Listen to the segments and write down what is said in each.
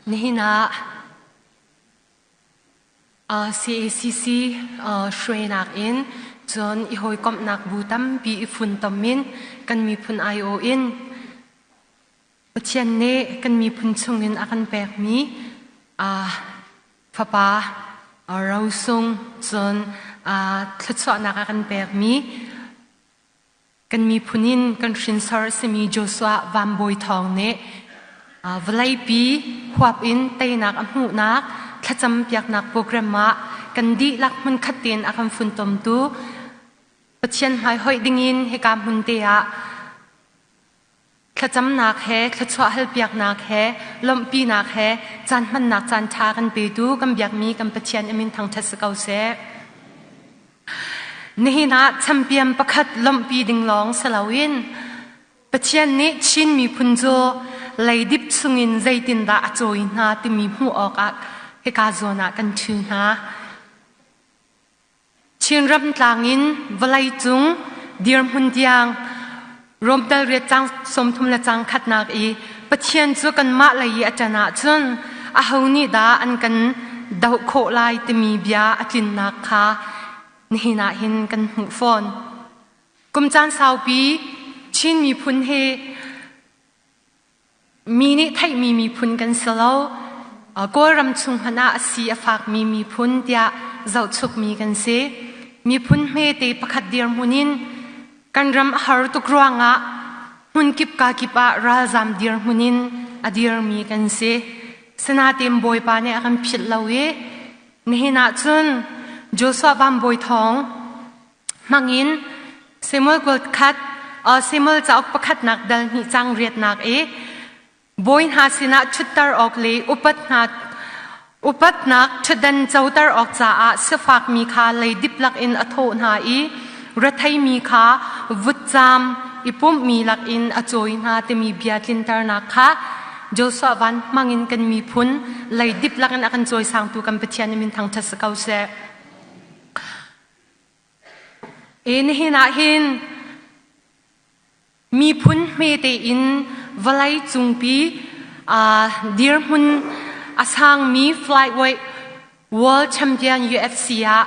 Nihin ah CACC hruainak in cun i hawikomhnak bu tampi i funtom in kan miphun aiawh in Pathian nih kan miphun chungin a kan pekmi fapa rosung cun thluachuahnak a kan pekmi Kan miphun in kan hrinsor a simi Joshua Van Bawi Thawng nih vawleipi huap in teinak a hmuhnak thlacam piaknak program ah kan dihlak hmunkhat tein a kan funtomtu Pathian hmaihoih dingin hika hmun te ah thlacamnak he thluachuah halpiaknak he lawmhpinak he caan hmannak caan ṭha kan petu kan biakmi kan Pathian a min thangṭhat si ko seh. Nihin ah champion pakhat lawmhpi ding lawng si loin Pathian nih Chin miphun cu leidip chungin zeitindah a cawi hna timi hmuh awkah hika zawn ah kan ṭhu hna. Chinram tlang in vawleicung dirhmun tiang Rom dal riat cang 30 le cang khatnak i Pathian cu kanmah lei i a ṭan ahcun aho nih dah an kan doh khawh lai timi bia a tlinnak kha nihin ah hin kan hmuh fawn. Kum caan saupi Chin miphun hi Mi nih theihmi miphun kan si lo. Kawlram chung hmanh ah a si a fakmi miphun tiah zohchukmi kan si. Miphun hmete pakhat dirhmun in kan ram a har tuk ruangah hmunkip kakip ah ralzam dirhmun in a dirmi kan si. Sinain Bawipa nih a kan philh lo i nihin ah cun Joshua Van Bawi Thawng hmangin Samuel khat Samuel cauk pakhatnak dal hnih cang riatnak i bawi hna sinah ṭhutter awk le upat hna upatnak ṭhutdan coter awk caah sifakmi kha leidip lakin a thawh hna i retheimi kha vutcam i pumhmi lakin a cawi hna timi bia tlinternak kha Joshua van hmangin kan miphun leidip lakin a kan cawisangtu kan Pathian min thangṭhat si ko seh. Nihin ah hin miphun hmete in vawlei cungpi dirhmun a sangmi flyweight world champion UFC ah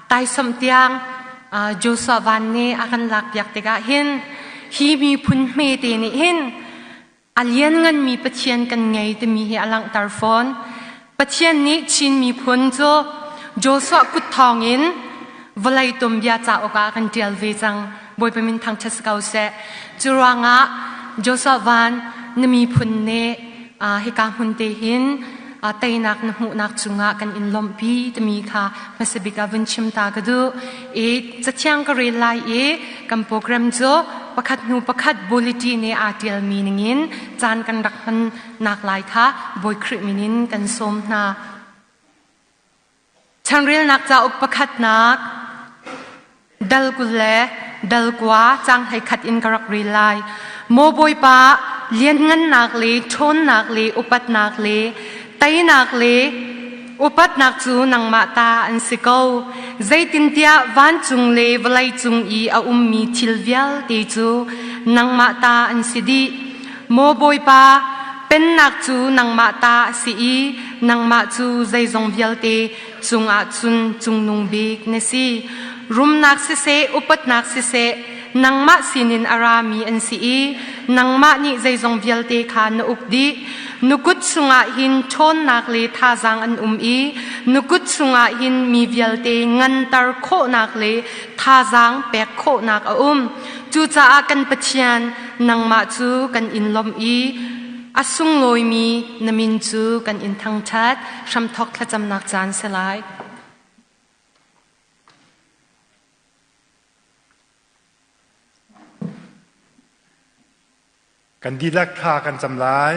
taisawmh tiang Joshua Van nih a kan lakpiak tikah hin hi miphun hmete nih hin A liannganmi Pathian kan ngei timi hi a langhter fawn. Pathian nih Chin miphun cu Joshua kut thawngin vawlei tumbia cauk ah kan ṭial ve cang. Bawipa min thangṭhat si ko seh. Cu ruangah Joshua Van na miphun nih hika hmun te hin teinak na hmuhnak cungah kan in lawmhpi timi kha hmasa bik ah vun chim ta ka duh. I cathiang ka rel lai i kan program cu pakhat hnu pakhat bulletin nih aa ṭialmi ningin caan kan rak hmannak lai kha Bawi Khrih min in kan sawm hna. Changrelnak cauk pakhatnak dal 20 le dal 9 caang 11 in ka rak rel lai. Maw Bawipa, lianngannak le ṭhawnnak le upatnak le teinak le upatnak cu nangmah ta an si ko. Zeitintiah vancung le vawleicung i a ummi thil vialte cu nangmah ta an si dih. Maw Bawipa, pennak cu nangmah ta a si i nangmah cu zeizong vialte cungah cun cungnung bik na si. Rumnak siseh, upatnak siseh, nangmah sinin a rami an si i nangmah nih zeizong vialte kha na uk dih. Na kut chungah hin ṭhawnnak le thazaang an um i na kut chungah hin mi vialte nganter khawhnak le thazaang pek khawhnak a um. Cucaah kan Pathian, nangmah cu kan in lawmh i a sunglawimi na min cu kan in thangṭhat. Hramthawk thlacamnak caan si lai. Kan dihlak thla kan cam lai.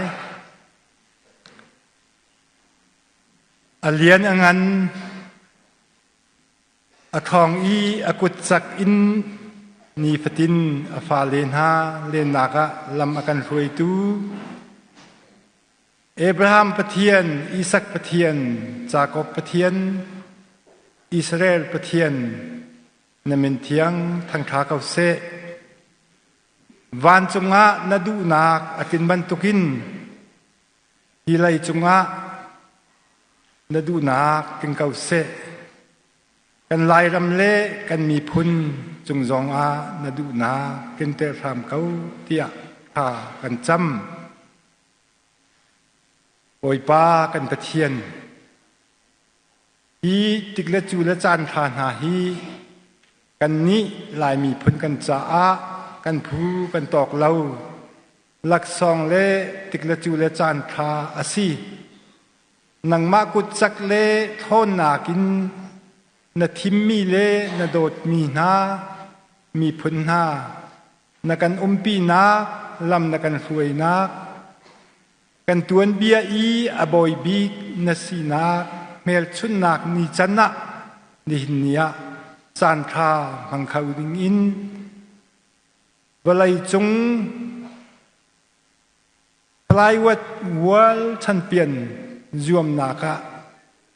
A lian a ngan, a ṭhawng i a kut cak in nifatin a fale hna lennak ah lam a kan hruaitu Abraham Pathian, Isak Pathian, Jakob Pathian, Israel Pathian, na min thiang thangṭha ko seh. Vancung ah na duhnak a tlin bantukin hi lei cungah. Na duhnak tling ko seh. Kan Lairam le kan miphun cung zongah na duhnak tlinter hram ko tiah thla kan cam. Bawipa kan Pathian, hi tik le cu le caan hra hna hi kannih Lai miphun kan caah kan phu kan tawk lo. Laksawng le tik le cu le caan ṭha a si. Nangmah kutcak le ṭhawnnak in na thimmi le na dawtmi hna miphun hna na kan umpinak lam na kan hruainak kan tuanbia i a bawi bik na sinak hmelchunhnak ni can ah nihin ni ah caanṭha hmang kho ding in vawleicung Plywood World Champion zuamnak ah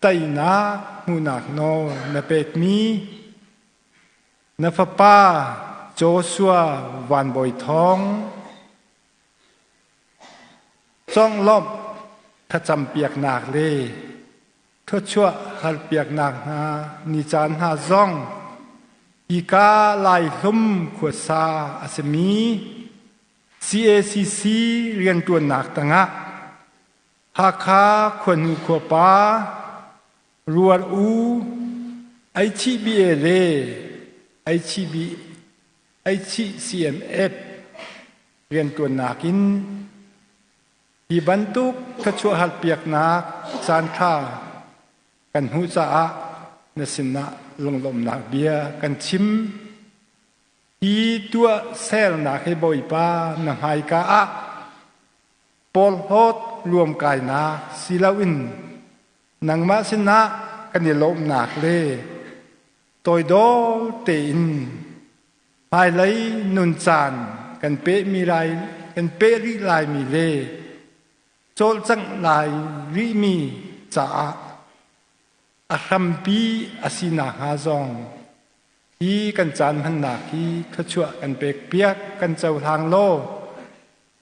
teinak hmuhnak nawl na pekmi na fapa Joshua Van Bawi Thawng conglawmh thlacampiaknak le thluachuah halpiaknak hna ni caan hna zong hika Laihlum khuasa a simi CACC rianṭuannak tangah Hakha khuanu khuapa Rual U HBA le HB HCMF rianṭuannak in hi bantuk thluachuah halpiaknak caanṭha kan hmuh caah na sinah lunglawmhnak bia kan chim. Hi tuah sernak hi Bawipa na hmaika ah porhlawt ruamkainak si loin nangmah sinah kan i lawmhnak le toidor tein hmailei nun caan kan pehmi lai kan peh rih laimi le cawlcangh lai rihmi caah a hrampi a si nakhnga zong Hi kan caan hmannak hi thluachuah kan pekpiak, kan cohlang law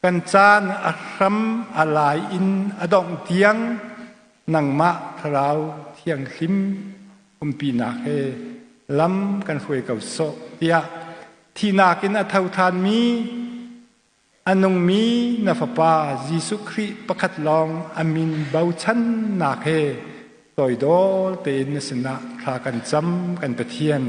kan caan a hram a lai in a dongh tiang nangmah Thlarau Thianghlim umpinak he lam kan hruai ko sawh tiah thihnak in a tho ṭhanmi a nungmi na Fapa Jesuh Khrih pakhat lawng a min bochannak he toidor tein na sinah thla kan cam kan Pathian.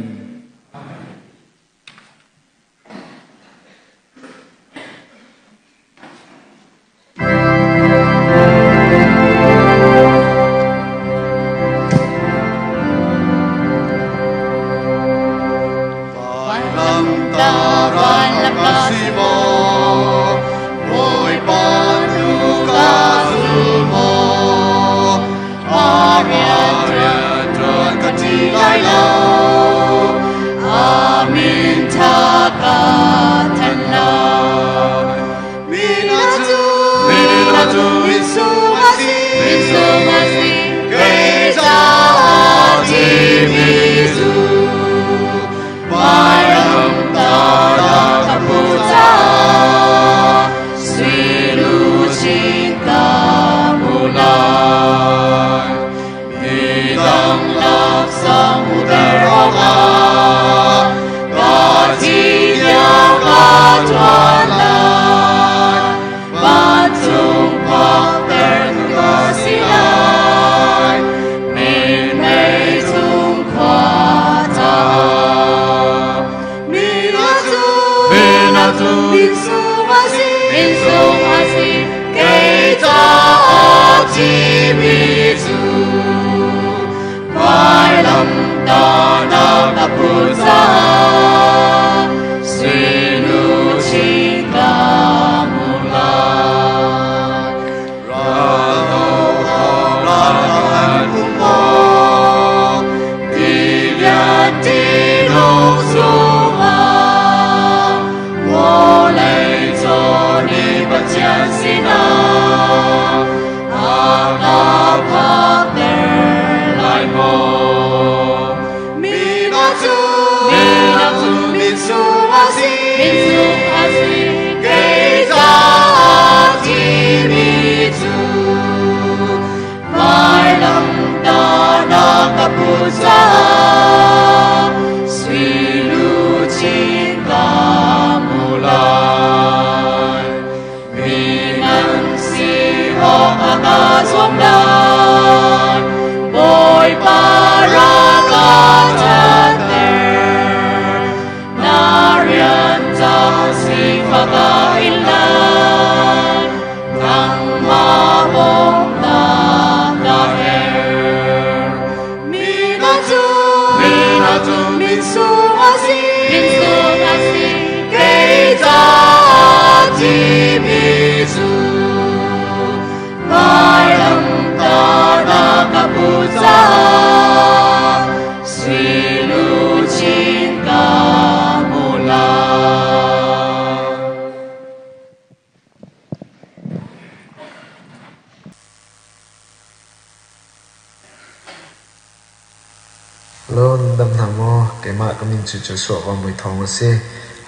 Hello, nan dam hna maw? Keimah ka min cu Joshua Vangbawi Thawng a si.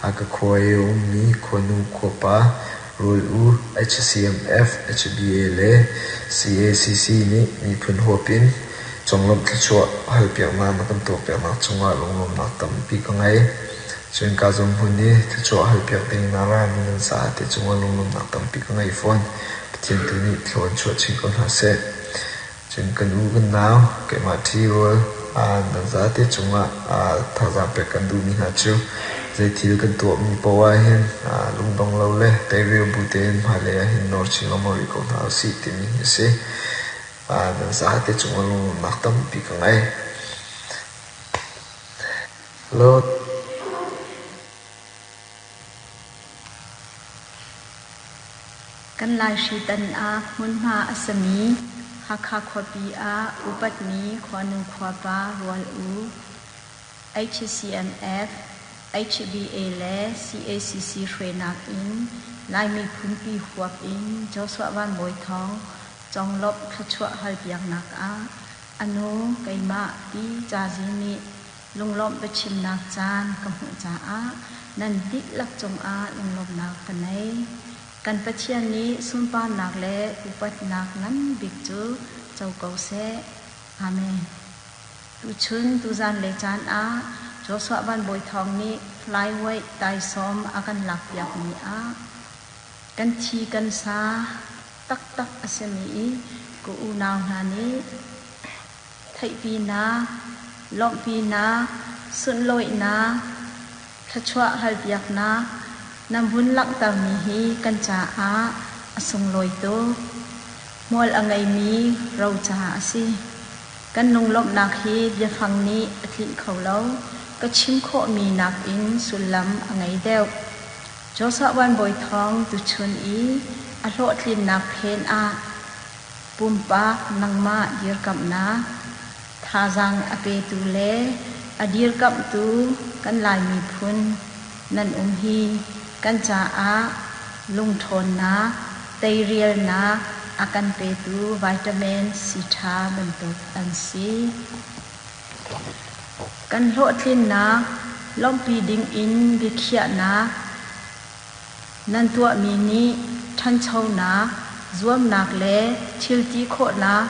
Hakha khua i a ummi khuanu khuapa Rawl U, HCMF, HBA le CACC nih miphun huap in conglawmh thluachuah halpiaknak na kan tuahpiaknak cungah lunglawmhnak tampi ka ngei. Cun ka zong hmun i thluachuah halpiak ding na rami nan zate cungah lunglawmhnak tampi ka ngei fawn. Pathian tu nih thlua in chuah chin ko hna seh. Cun kan u kan nau keimah ṭhirual nan zate cungah thazaang pek kan duhmi hna cu zeithil kan tuahmi paoh ah hin lungdong lo le teirial bu tein hmailei ah hin nawr chin lengmang rih ko hna usih timi hi a si. Nan zate cungah lunglawmhnak tampi ka ngei. Hello. Kan Laihritan ah hmunhma a sami Hakha khuapi ah upatmi khuanu khuapa rual u, HCMF, HBA le cacc hruainak in Lai miphunpi huap in Joshua Van Bawi Thawng conglawmh thluachuah halpiaknak ah a nu keimah Pi Ca Zi nih Lunglawmh biachimnak caan ka hmuh caah nan dihlak cungah lunglawmhnak ka nei. Kan Pathian nih sunparnak le upatnak ngan bik cu co ko seh. Amen. Tuchun tuzan le caan ah Joshua Van Bawi Thawng nih flyweight taisawm a kan lakpiakmi ah kan thi kan sa taktak a simi i ka unau hna nih Theihpinak, lawmhpinak, sunlawihnak, thluachuah halpiaknak nan vun langhtermi hi kan caah a sunglawi tuk. Hmual a ngeimi roca a si. Kan lunglawmhnak hi biafang nih a tlinh kho lo. Ka chim khawhmi nakin sullam a ngei deuh. Joshua Van Bawi Thawng tuchun i a hlawhtlinnak phen ah Pumpak nangmah dirkamhnak, thazaang a petu le a dirkamhtu kan Lai miphun nan um hi kan caah lungṭhawnnak, teirialnak a kan petu vitamin C ṭha bantuk an si. Kan hlawhtlinnak lawmhpi dingin biakhiahnak Nan tuahmi nih ṭhanchonak, zuamnak le thil ti khawhnak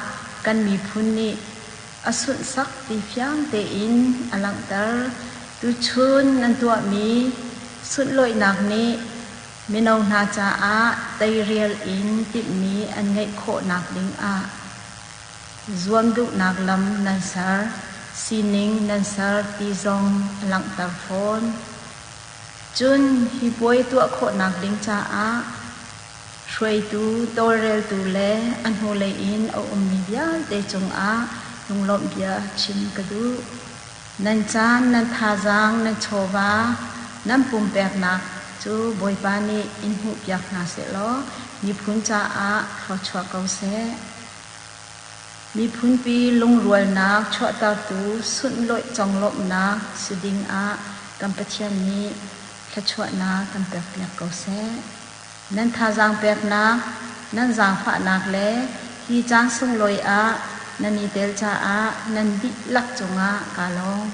kan miphun nih a sunhsak ti fiang tein a langhter. Tuchun nan tuahmi sunhlawihnak nih mino hna caah teirial in timhmi an ngeih khawhnak dingah zuam duhnak lam nan ser, sining nan ser ti zong a langhter fawn. Cun hi puai tuah khawhnak ding caah hruaitu, tawlreltu le a hnulei in a ummi vialte cungah lunglawmh bia chim ka duh. Nan caan, nan thazaang, nan chawva, nan pumpeknak cu Bawipa nih in hmuhpiak hna sehlaw miphun caah thluachuah ko seh. Miphunpi lungrualnak chuahtertu sunhlawih conglawmhnak si dingah kan Pathian nih thluachuahnak kan pekpiak ko seh. Nan thazaang peknak, nan zaangfahnak le hi caan sunglawi ah nan i tel caah nan dihlak cungah kaa lawm.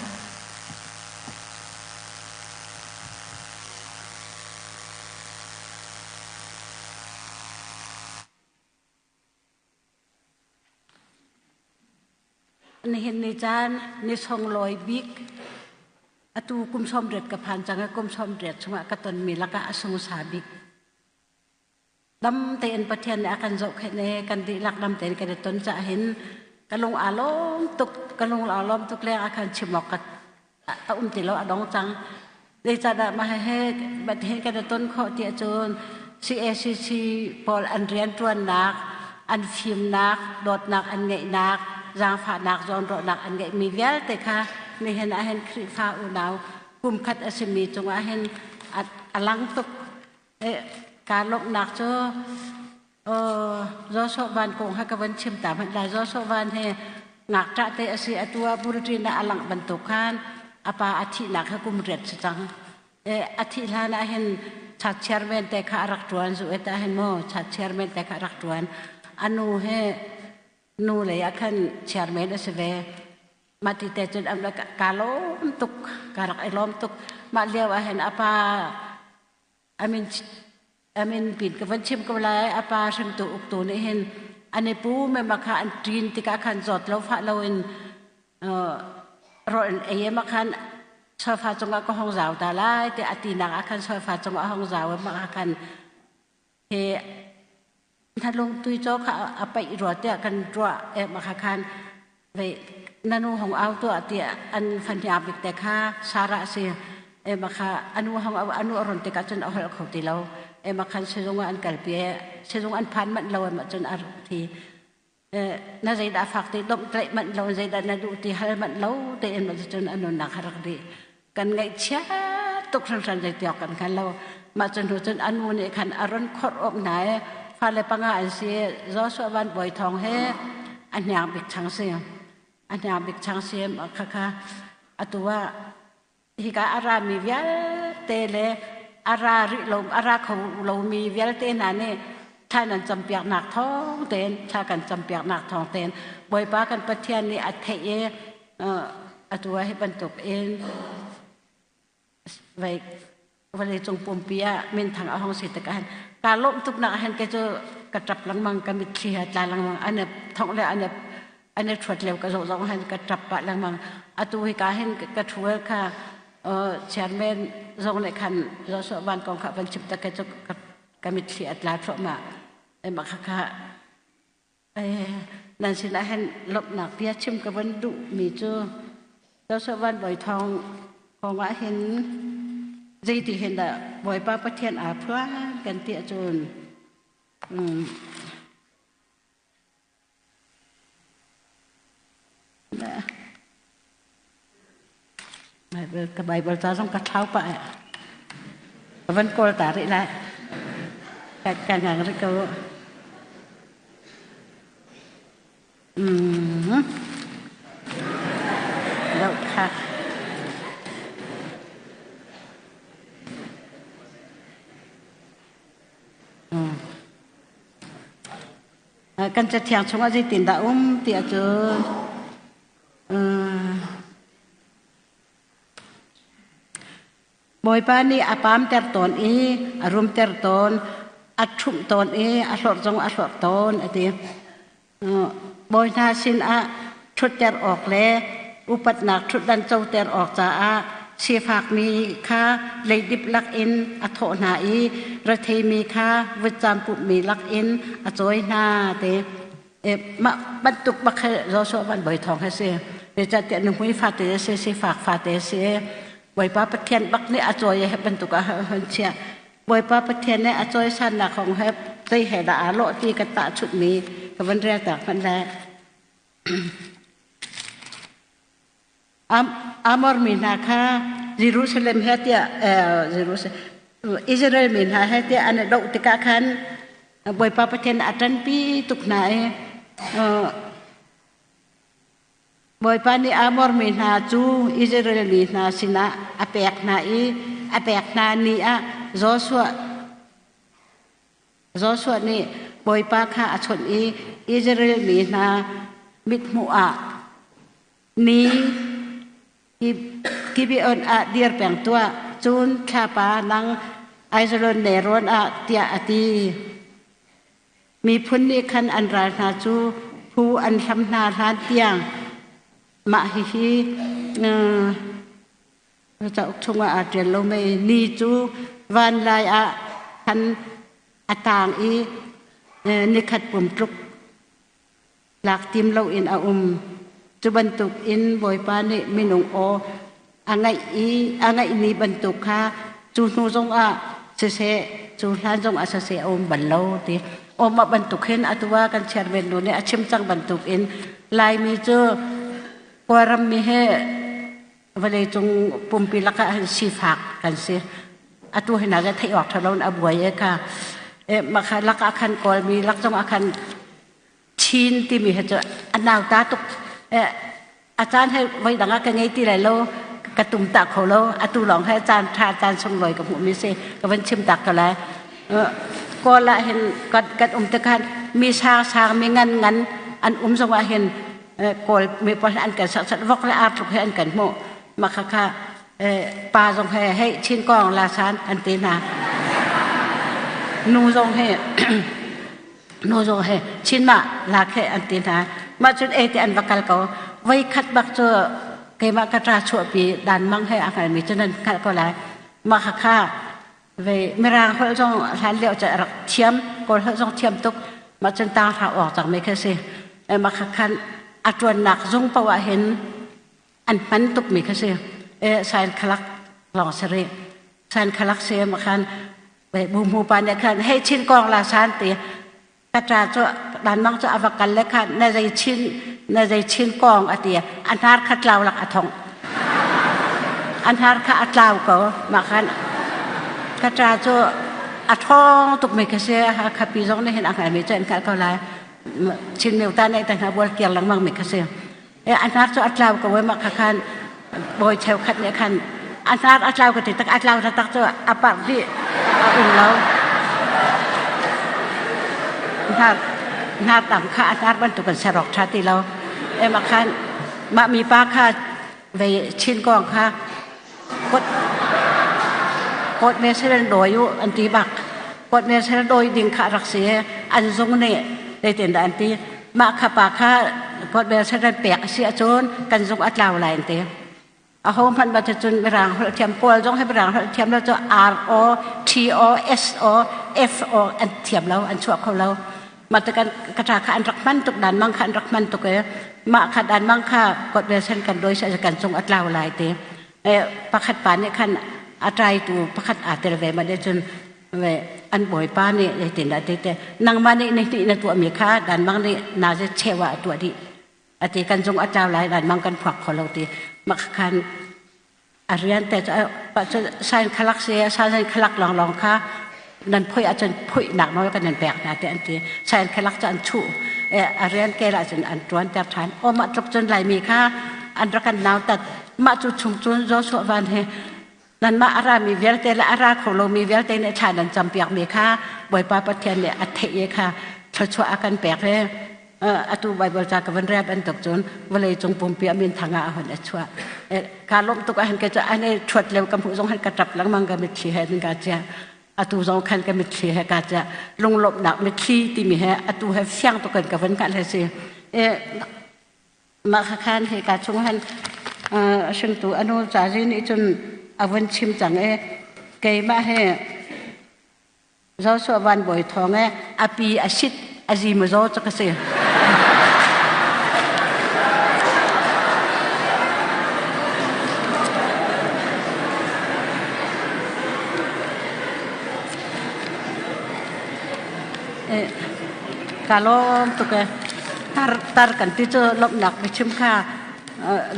Nihin ni caan ni sunglawi bik atu kum 80 ka phan cang i kum 80 chungah ka tonmi lakah a sungsa bik. Dam tein Pathian nih a kan zohkhenh i kan dihlak dam tein kan i ton caah hin ka lung aa lawm tuk ka lung aa lawm tuk leng ah khan chim awk ka a um ti lo a dong cang. Zeicahdah mah he he kan i ton khawh tiah cun CACC pawl an rianṭuannak, an fimnak, dawtnak an ngeihnak, zaangfahnak, zawnruahnak an ngeihmi vialte kha nihin ah hin Khrihfa unau kum khat a simi cungah hin a lang tuk. Kaa lawmhnak cu Joshua Van kong ha ka van chim ta hmanh lai. Joshua Van he ngakṭah te a si. Atu ah bulṭin ah a langh bantuk khan a pa a thihnak kha kum riat si cang. A thih hlan ah hin chat chairman te kha a rak ṭuan zu et ah hin mu chat chairman te kha a rak ṭuan. A nu he nu lei ah khan chairman a si ve. Mah ti te cun an ka lawm tuk ka rak i lawm tuk. Mah lio ah hin a pa amin amin pin ka van chim ko lai a pa hringtu uktu nih hin an i pu me ma kha an ṭin tikah khan zawt lo fah lo in rawl an ei ma khan sofa cungah ka hong zau ta lai ti a tinak ah khan sofa cungah a hong zau ma khan he hnalung tui caw kha a paih rua tiah kan ruah e ma kha khan ve nanu hong au tuah tiah an fahniang bik te kha Sarah si e ma kha anu hong au anu a ron tikah cun a holh kho ti lo e ma khan sizung ah an kalpi e sizung an phan manh lo e ma cun a thi na zeidah fak ti domh tlaih manh lo zeidah na duh ti hal manh lo tein ma cun a nunnak a rak dih kan ngaihchia tuk hringhran zeitiawk kan hngal lo mah cu hnu cun anu nih khan a ron khorh awk hna i fale panga an si Joshua Van Bawi Thawng he a hniang bik chang si a hniang bik chang si kha kha atu ah hika a rami vialte le a ra rih lo a ra kho lomi vialte hna nih thla nan campiaknak thawng tein thla kan campiaknak thawng tein Bawipa kan Pathian nih a theih i atu ah hi bantuk in vei vawleicung pumpi ah minthang a hong si tikah hin kaa lawmh tuk nak ah hin kei cu ka ṭap lengmang ka mitthli he tla lengmang an i thongh le an i an i ṭhuat lio ka zoh zong hin ka ṭap pah lengmang atu hi ka hin ka ṭhu kha chairman zong nih khan Joshua Van kong kha van chim tak ke cu ka mitthli a tla thluahmah mah kha kha nan sinah hin lawmhnak bia chim ka van duh mi cu Joshua Van Bawi Thawng kong ah hin zeiti hin dah Bawipa Pathian aa phuan kan ti ahcun Bible ka Bible ca zong ka thlau pah eh. Ka van kawl ta rih lai. Ka ka ngang rih ko. Mm. Doh kha. Mm. Kan cathiang chungah zeitindah um ti ahcun Bawipa nih a pamter tawn i a rumter tawn, a ṭhumh tawn i a hlorh zong a hlorh tawn a ti. Bawi hna sinah ṭhutter awk le upatnak ṭhutdan coter awk caah sifakmi kha leidip lakin a thawh hna i retheimi kha vutcam pumhmi lakin a cawi hna ti. Mah bantuk bak he Joshua van bawi thawng he si. Zeicahtiah nuhmui fate a si, sifak fate a si. Bawipa Pathian bak nih a cawi he bantuk ah hun chiah. Bawipa Pathian nih a cawisannak kong he zei he dah aa lawh ti ka tahchunhmi ka van rel tak hmanh le Amor mi hna kha Jerusalem he tiah Jerusalem Israel mi hna he tiah an i doh tikah khan Bawipa Pathian a ṭanpi tuk hna i Bawipa nih Amor mi hna cu Israel mi hna sinah a pek hna i a pek hna ni ah Joshua Joshua nih Bawipa kha a chawnh i Israel mi hna mithmuh ah ni Gibeon ah dir peng tuah, cun thlapa nang Aijalon nelrawn ah tiah a ti. Miphun nih khan an ral hna cu phu an hlam hna hlan tiang mah hihi cauk chungah aa ṭial lo mei ni cu vanlai ah khan a tang i nikhat pum tluk lak tim loin a um. Cu bantuk in Bawipa nih minung aw a ngaih i a ngaihmi bantuk kha cu hnu zongah siseh cu hlan zongah siseh a um bal lo ti. Awm ah bantuk hin atu ah kan chairman nu nih a chim cang bantuk in Laimi cu Kawlram mi he vawleicung pumpi lakah hin sifak kan si. Atu hin ah theih awk ṭha lo in a buai e kha. E makha lakah khan Kawlmi lak zongah khan Chin timi hi cu a nauta tuk. A caan he voi dang ah ka ngei ti lai lo, ka tum ta kho lo. Atu lawng he caan ṭha caan sunglawi ka hmuhmi si. Ka van chim tak ko lai. Kawl ah hin kan um tikhan mi sang sang mi ngan ngan an um zong ah hin. Kawl mi pawl an kan serhsat vok le ar tluk he an kan hmuh. Mah khakha pa zong he hei Chin kong la san an ti hna. Nu zong he nu zong he Chin mah lak he an ti hna. Mah cun e ti an va kal ko. Voi khat bak cu keimah ka ṭa chuahpi dan mang he a hngalmi cu nan hngalh ko lai. Mah khakha ve mirang holh zong hlan lio cu rak thiam kawl holh zong thiam tuk mah cun tang hra awk cang mi khi si mah kha khan a ṭuannak zung paoh ah hin an hman tuk mi khi si e sain khalak lawng si rih sain khalak si ma khan bu mu pa nih khan hei chin kong la san ti Ka ṭa cu vanmang cu a va kal le kha na zei chin na zei chin kong a ti. A hnar kha tlau lak a thongh. A hnar kha a tlau ko. Mah khan ka ṭa cu a ṭhawng tukmi ka si. Hakha pi zong nih hin a hngalmi cu an hngalh ko lai. Chin myo ta nih ta hna bual kiar lengmang mi ka si. A hnar cu a tlau ko i mah kha khan bawi cheukhat nih khan a hnar a tlau ka ti tak a tlau taktak cu a parh dih a um lo hnar hnar tam kha a hnar bantuk in serok ṭha ti lo e mah khan mah mipa kha vei chin kong kha kot kot me selen dawi u an ti bak kot me selen dawi ding kha rak si an zung nih zeitin dah an ti mah kha pa kha kot me selen pek a si ahcun kan zung a tlau lai an ti a ho hmanh ba cun mirang holh thiam kawl zong he mirang holh thiam lo cu R O T O S O F O an thiam lo an chuah kho lo mah te kan ka ṭa kha an rak hman tuk dan mang kha an rak hman tuk e mah kha dan mang kha kot ve sen kan doi se kan cung a tlau lai te e pakhat pa nih khan a ṭai tu pakhat aa tel ve ma de cun ve an bawipa nih zeitin dah ti te nangmah nih ni hnih na tuah mi kha dan mang nih na ze chewa a tuah dih ati kan cung a tlau lai dan mang kan phuak kho lo ti mak khan A rian te cu sain khalak si sain khalak lawnglawng kha nan phoih ahcun phoihnak nawl kan nan pek hna tiah an ti. Sain khalak cu an chuh. A rian kel ahcun an ṭuanter ṭhan. Aw mah tluk cun Laimi kha an rak kan nautat. Mah cu chung cun Joshua Van hi nanmah a rami vialte le a ra kho lomi vialte nih thla nan campiakmi kha Bawipa Pathian nih a theih i kha thluachuah a kan pek i atu Bible ca ka van rel bantuk cun vawlei cung pumpi a min thang ah a hun a chuah. Ka lawmh tuk ahhin ke cu ane ṭhuat leo ka hmuh zong han ka ṭap lengmang ka mitthli he ka chia. Atu zong khan ka mitthli he ka chia. Lunglawmhnak mitthli timi he atu he fiang tuk in ka van hngalh he si. Mah kha khan hi ka chung han hringtu anu cazi nih cun a vun chim cang i keimah he Joshua Van Bawi Thawng e a pi a sit a zi mazaw cu ka si. Ka lawm tuk e. Tar tar kan ti cu lawmhnak biachim kha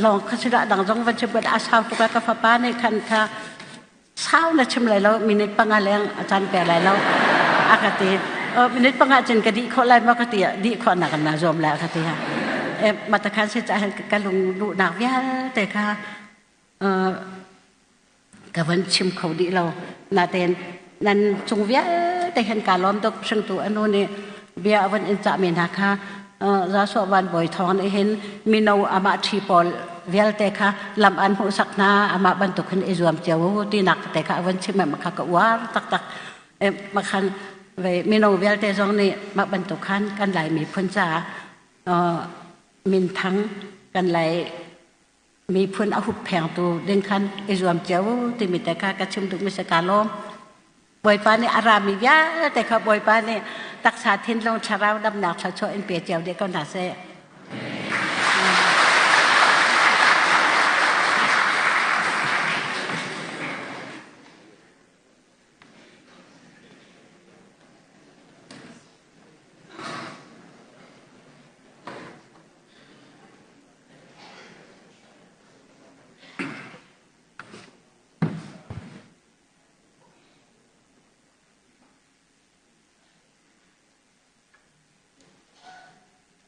lawng kha sila dang zong van chim a sau tuk e ka fapa nih khan kha Sau na chim lai lo, minute panga leng a caan pe lai lo. A ka ti. Minute panga cun ka dih khawh lai maw ka ti ah dih khawh nak na zuam lai ka ti ha. E matakhan si ca ka lung luhnak vialte kha ka van chim kho dih lo. Natein nan cung vialte hin ka lawm tuk hringtu anu nih bia a van in cah mi hna kha Joshua Van Bawi Thawng nih hin mino amah ṭhi pawl vialte kha lam an hmuhsak hna amah bantuk hin i zuam cio u tinak te kha a van chim ma kha ka uar taktak makhan ve mino vialte zong nih mah bantuk khan kan Lai miphun caah minthang kan Lai miphun a hupphengtu ding khan i zuam cio timi te kha ka chim duhmi si ka lawm. Bawipa nih a rami vialte kha Bawipa nih taksa thinlung thlarau damnak thluachuah in pe cio dih ko hna seh.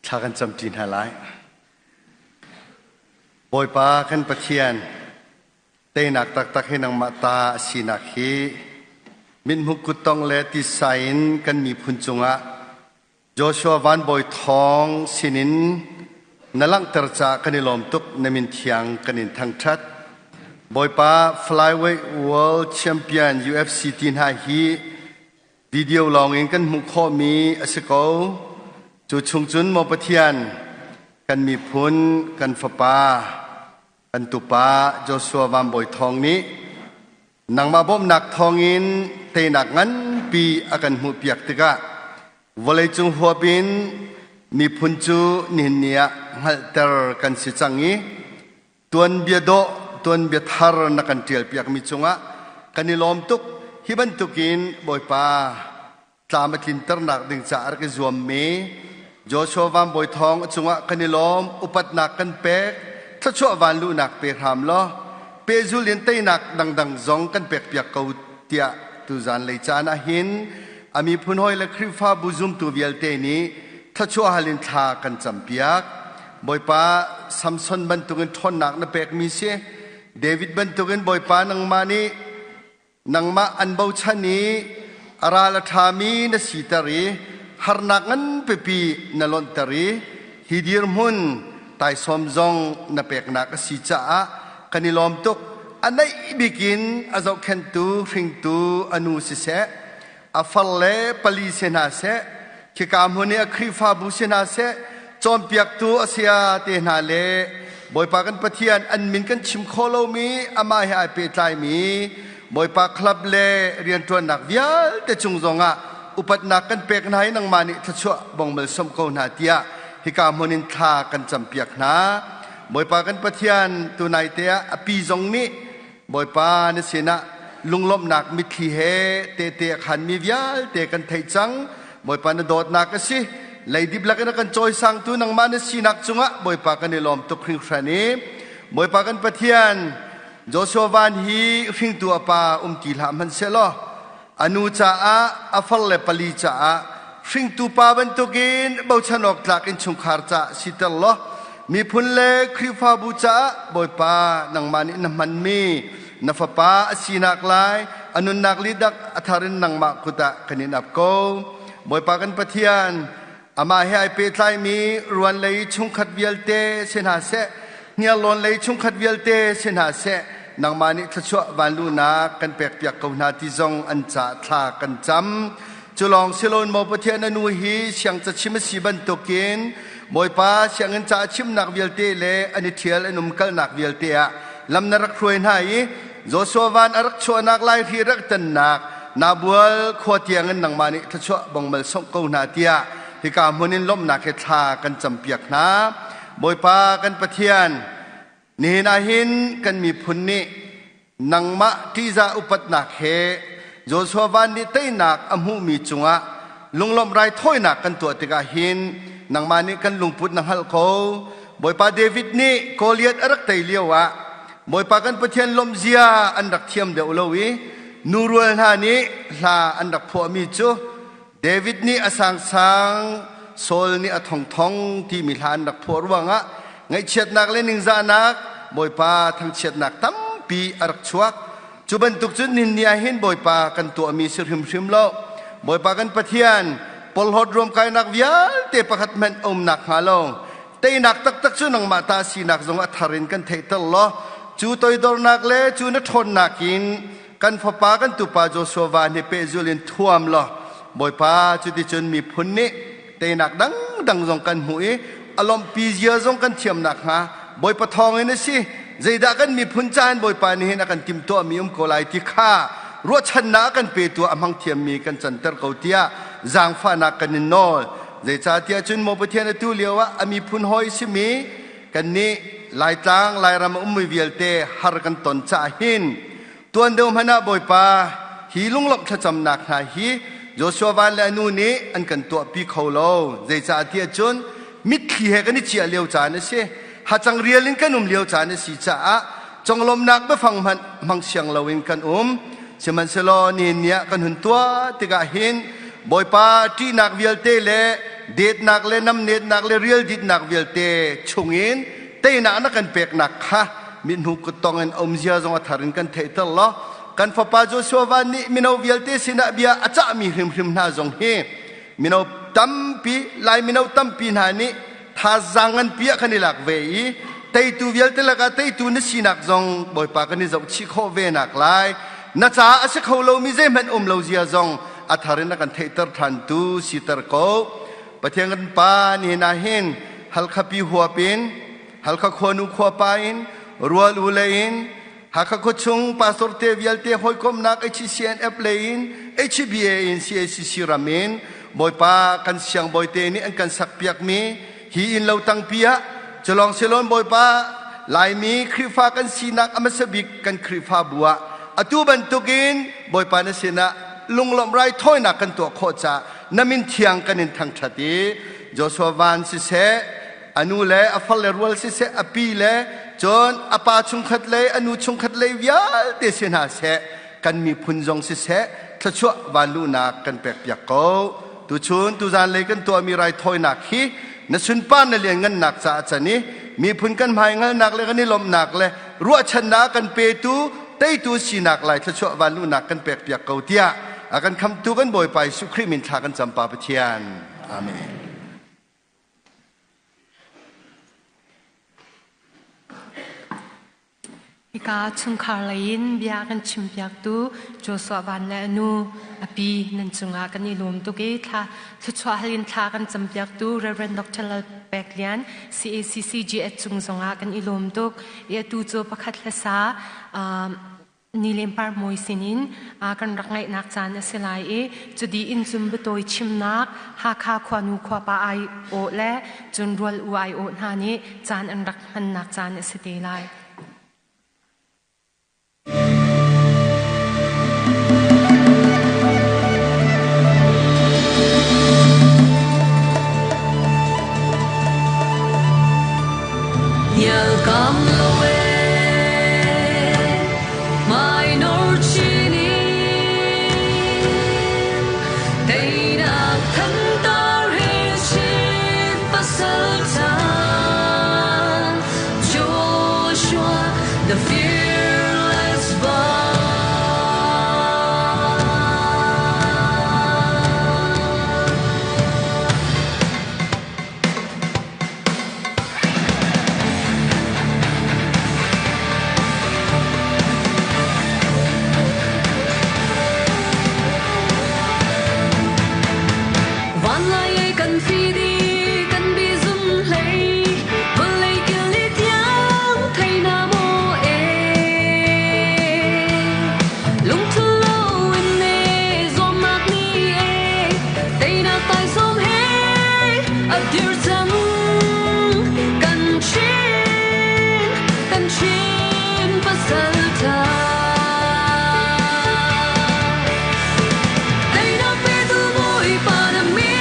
Thla kan camṭi hna lai. Bawipa kan Pathian, teinak taktak hi nangmah ta a sinak hi mithmuk kuttong le tisa in kan miphun cungah Joshua Van Bawi Thawng sinin Na langhter caah kan i lawm tuk. Na min thiang kan in thangṭhat. Bawipa Flyweight World Champion UFC ti hna hi video lawng in kan hmuh khawhmi a si ko. Cu chung cun maw Pathian, kan miphun, kan fapa, kan tupa Joshua Van Bawi Thawng nih nangmah bawmhnak thawngin teinak nganpi a kan hmuhpiak tikah vawleicung huap in miphun cu nihin ni ah hngalhter kan si cang i tuanbia dawh tuanbia thar na kan ṭialpiakmi cungah kan i lawm tuk. Hi bantukin Bawipa tlam a tlinternak ding caah a rak i zuammi Joshua Van Bawi Thawng a cungah kan i lawm. Upatnak kan pek, thluachuah van luhnak pe hram law pehzul in teinak dangdang zong kan pekpiak ko tiah tuzan lei caan ah hin a miphun hawi le Khrihfabu zumtu vialte nih thluachuah hal in thla kan campiak. Bawipa, Samson bantukin ṭhawnnak na pekmi si. David bantukin Bawipa nangmah nih nangmah an bochan i a ral a ṭhami na siter i harnak nganpipi na lonhter i hi dirhmun taisawm zong na peknak a si caah kan i lawm tuk. A naih bik in a zohkhenhtu hringtu a nu siseh, a far le pali si hna seh, khika hmun i a Khrihfabu si hna seh, cawnpiaktu a saya te hna le Bawipa kan Pathian an min kan chim khawh lomi amah he ai pehtlaimi Bawipa club le rianṭuannak vialte cung zongah upatnak kan pek hna i nangmah nih thluachuah bong malsawm ko hna tiah hika hmun in thla kan campiak hna. Bawipa kan Pathian, tunai te ah a pi zong nih Bawipa na sinah lunglawmhnak mitthli he tehte a khanmi vialte kan theih cang. Bawipa na dawtnak a si. Leidip lakin a kan cawisangtu nangmah na sinak cungah Bawipa kan i lawm tuk hringhran i Bawipa kan Pathian, Joshua van hi hringtu a pa um ti hlah hmanhsehlaw a nu caah a far le pali caah hringtu pa bantukin bochan awk tlak innchungkhar caah siter law miphun le Khrihfabu caah Bawipa nangmah nih na hmanmi na fapa a sinak lai a nunnak lidak a thar in nangmah kut ah kan in ap ko. Bawipa kan Pathian, Amah he ai pehtlaimi ruan lei chungkhat vialte si hna seh, hniarlawn lei chungkhat vialte si hna seh, nangmah nih thluachuah vanluhnak kan pekpiak ko hna ti zong an ca thla kan cam. Cu lawng si loin maw Pathian a nu hi siang cachim a si bantukin Bawipa sianginn ca a chimnak vialte le an i ṭhial an umkalnak vialte ah lam na rak hruai hna i Joshua van a rak chuahnak lai hri rak tannak Nabual khua tiangin nangmah nih thluachuah bongmal songh ko hna tiah hika hmun in lawmhnak he thla kan campiak hna. Bawipa kan Pathian, nihin ah hin kan miphun nih nangmah ṭihzah upatnak he Joshua van nih teinak a hmuhmi cungah lunglawmh raithawinak kan tuah tikah hin nangmah nih kan lungput na hngalh ko. Bawipa David nih Goliath a rak tei lio ah Bawipa kan Pathian lawmhzia an rak thiam deuh lo i nurual hna nih hla an rak phuahmi cu David nih a sangsang, Saul nih a thongthong timi hla an rak phuah ruangah ngaihchiatnak le ningzahnak Bawipa thangchiatnak tampi a rak chuak. Cu bantuk cun ninni ah hin Bawipa kan tuahmi si hrimhrim lo. Bawipa kan Pathian, porhlawt ruamkainak vialte pakhat hmanh a um nakhnga lo teinak taktak cu nangmah ta sinak zong a thar in kan theihter law cu toidornak le cu na ṭhawnnak in kan fapa kan tupa Joshua van hi pehzul in thuam law Bawipa, cuticun miphun nih teinak dangdang zong kan hmuh i a lawmhpi zia zong kan thiam nakhnga Bawipa thawngin a si zeidah kan miphun caan Bawipa nih hin a kan timhtuahmi um ko lai ti kha ruahchannak a kan petu a hmang thiammi kan canter ko tiah zaangfahnak kan in nawl. Zeicahtiah cun maw Pathian, atu lio ah a miphun hawi simi kannih Laitlang Lairam a ummi vialte har kan ton caah hin tuan deuh hmanh ah Bawipa hi lunglawmh thlacamnak hna hi Joshua van le a nu nih an kan tuahpi kho lo. Zeicahtiah cun mitthli he kan i ciah lio caan a si, hacang rial in kan um lio caan a si caah conglawmhnak biafang hmanh hmang siang loin kan um. Sihmanhsehlaw nihin ni ah kan hun tuah tikah hin Bawipa ṭihnak vialte le detnak le namnetnak le rialditnak vialte chungin teinak na kan peknak kha mithmu kuttong in umzia zong a thar in kan theihter law kan fapa Joshua van nih mino vialte sinah bia a cahmi hrimhrim hna zong hi mino tampi Lai mino tampi hna nih. Thazaang nganpi ah kan i lak ve i teitu vialte lakah teitu na sinak zong Bawipa kan i zohchih khawh ve nak lai. Na caah a si kho lomi zeihmanh um lo zia zong a thar in a kan theihter ṭhantu siter ko. Pathian kan Pa nihin ah hin Halkha pi huap in Halkha khuanu khuapa in rual u le in Hakha khuachung pastor te vialte hawikomhnak HCNF lei in HBA in CACC ram in Bawipa kan siangbawi te nih an kan sakpiakmi hi inn lo tangpi ah culawng silon Bawipa Laimi Khrihfa kan sinak a hmasa bik kan Khrihfabu ah atu bantukin Bawipa na sinah lunglawmh raithawinak kan tuah khawh caah na min thiang kan in thangṭhat i Joshua Van siseh a nu le a far le rual siseh a pi le cun a pa chungkhat lei a nu chungkhat lei vialte si hna seh kan miphun zong siseh thluachuah vanluhnak kan pekpiak ko. Tuchun tuzan lei kan tuahmi raithawinak hi na sunpar na lianngannak caah can i miphun kan hmaingalnak le kan i lawmhnak le ruahchannak kan petu teitu sinak lai thluachuah vanluhnak kan pekpiak ko tiah a kan khamtu kan Bawipa Jesuh Khrih min thla kan cam Pa Pathian. Amen. Hika chungkhar lei in bia kan chimpiaktu Joshua Van le a nu a pi nan cungah kan i lawm tuk i thla thluachuah hal in thla kan campiaktu Reverend Dr. Lal Pek Lian CACC GS cung zongah kan i lawm tuk i atu cu pakhat hlasa Nilem Parmawi sinin kan rak ngaihnak caan a si lai i cudi in cun biatawi chimnak Hakha khuanu khuapa ai awh le cun rual u ai awh hna nih caan an rak hmannak caan a si te lai. The fearless Van lai kan fidi kan bi zum hlei vawlei kil ni tiang thei na maw e lungthul lo in ne zuamnak ni e teinak taisawm he a dir cang kan Chin kan Chin pasal tha teinak petu Bawipa na min.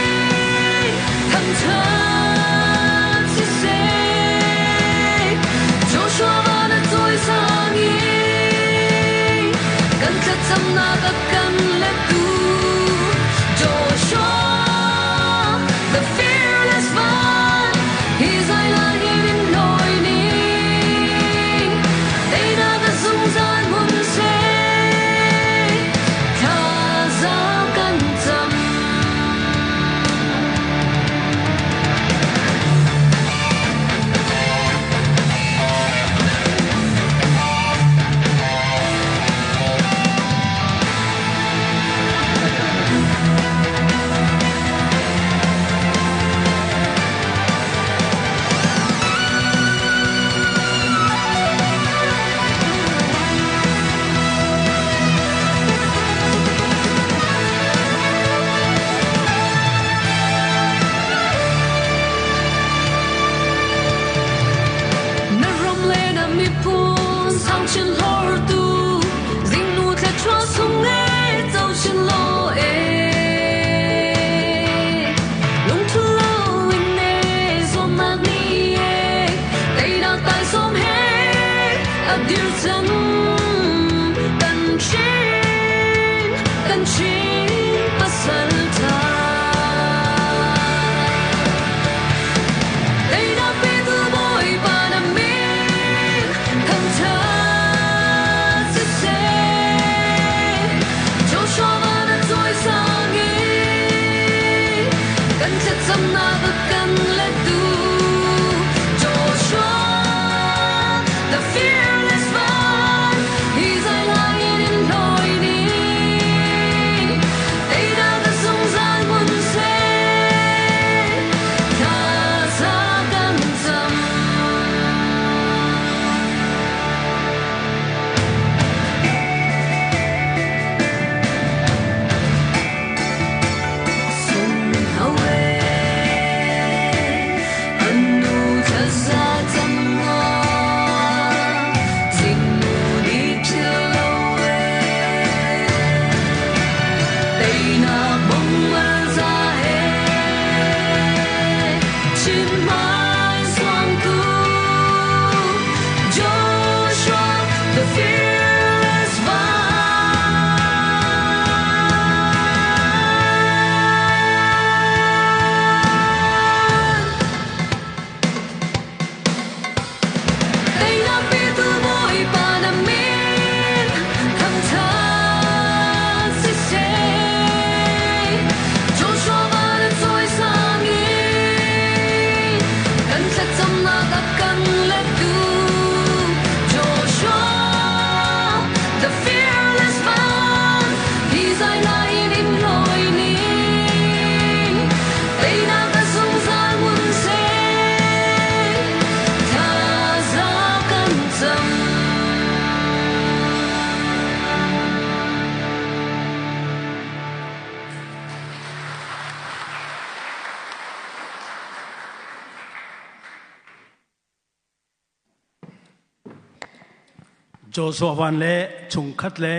Joshua Van le chungkhat le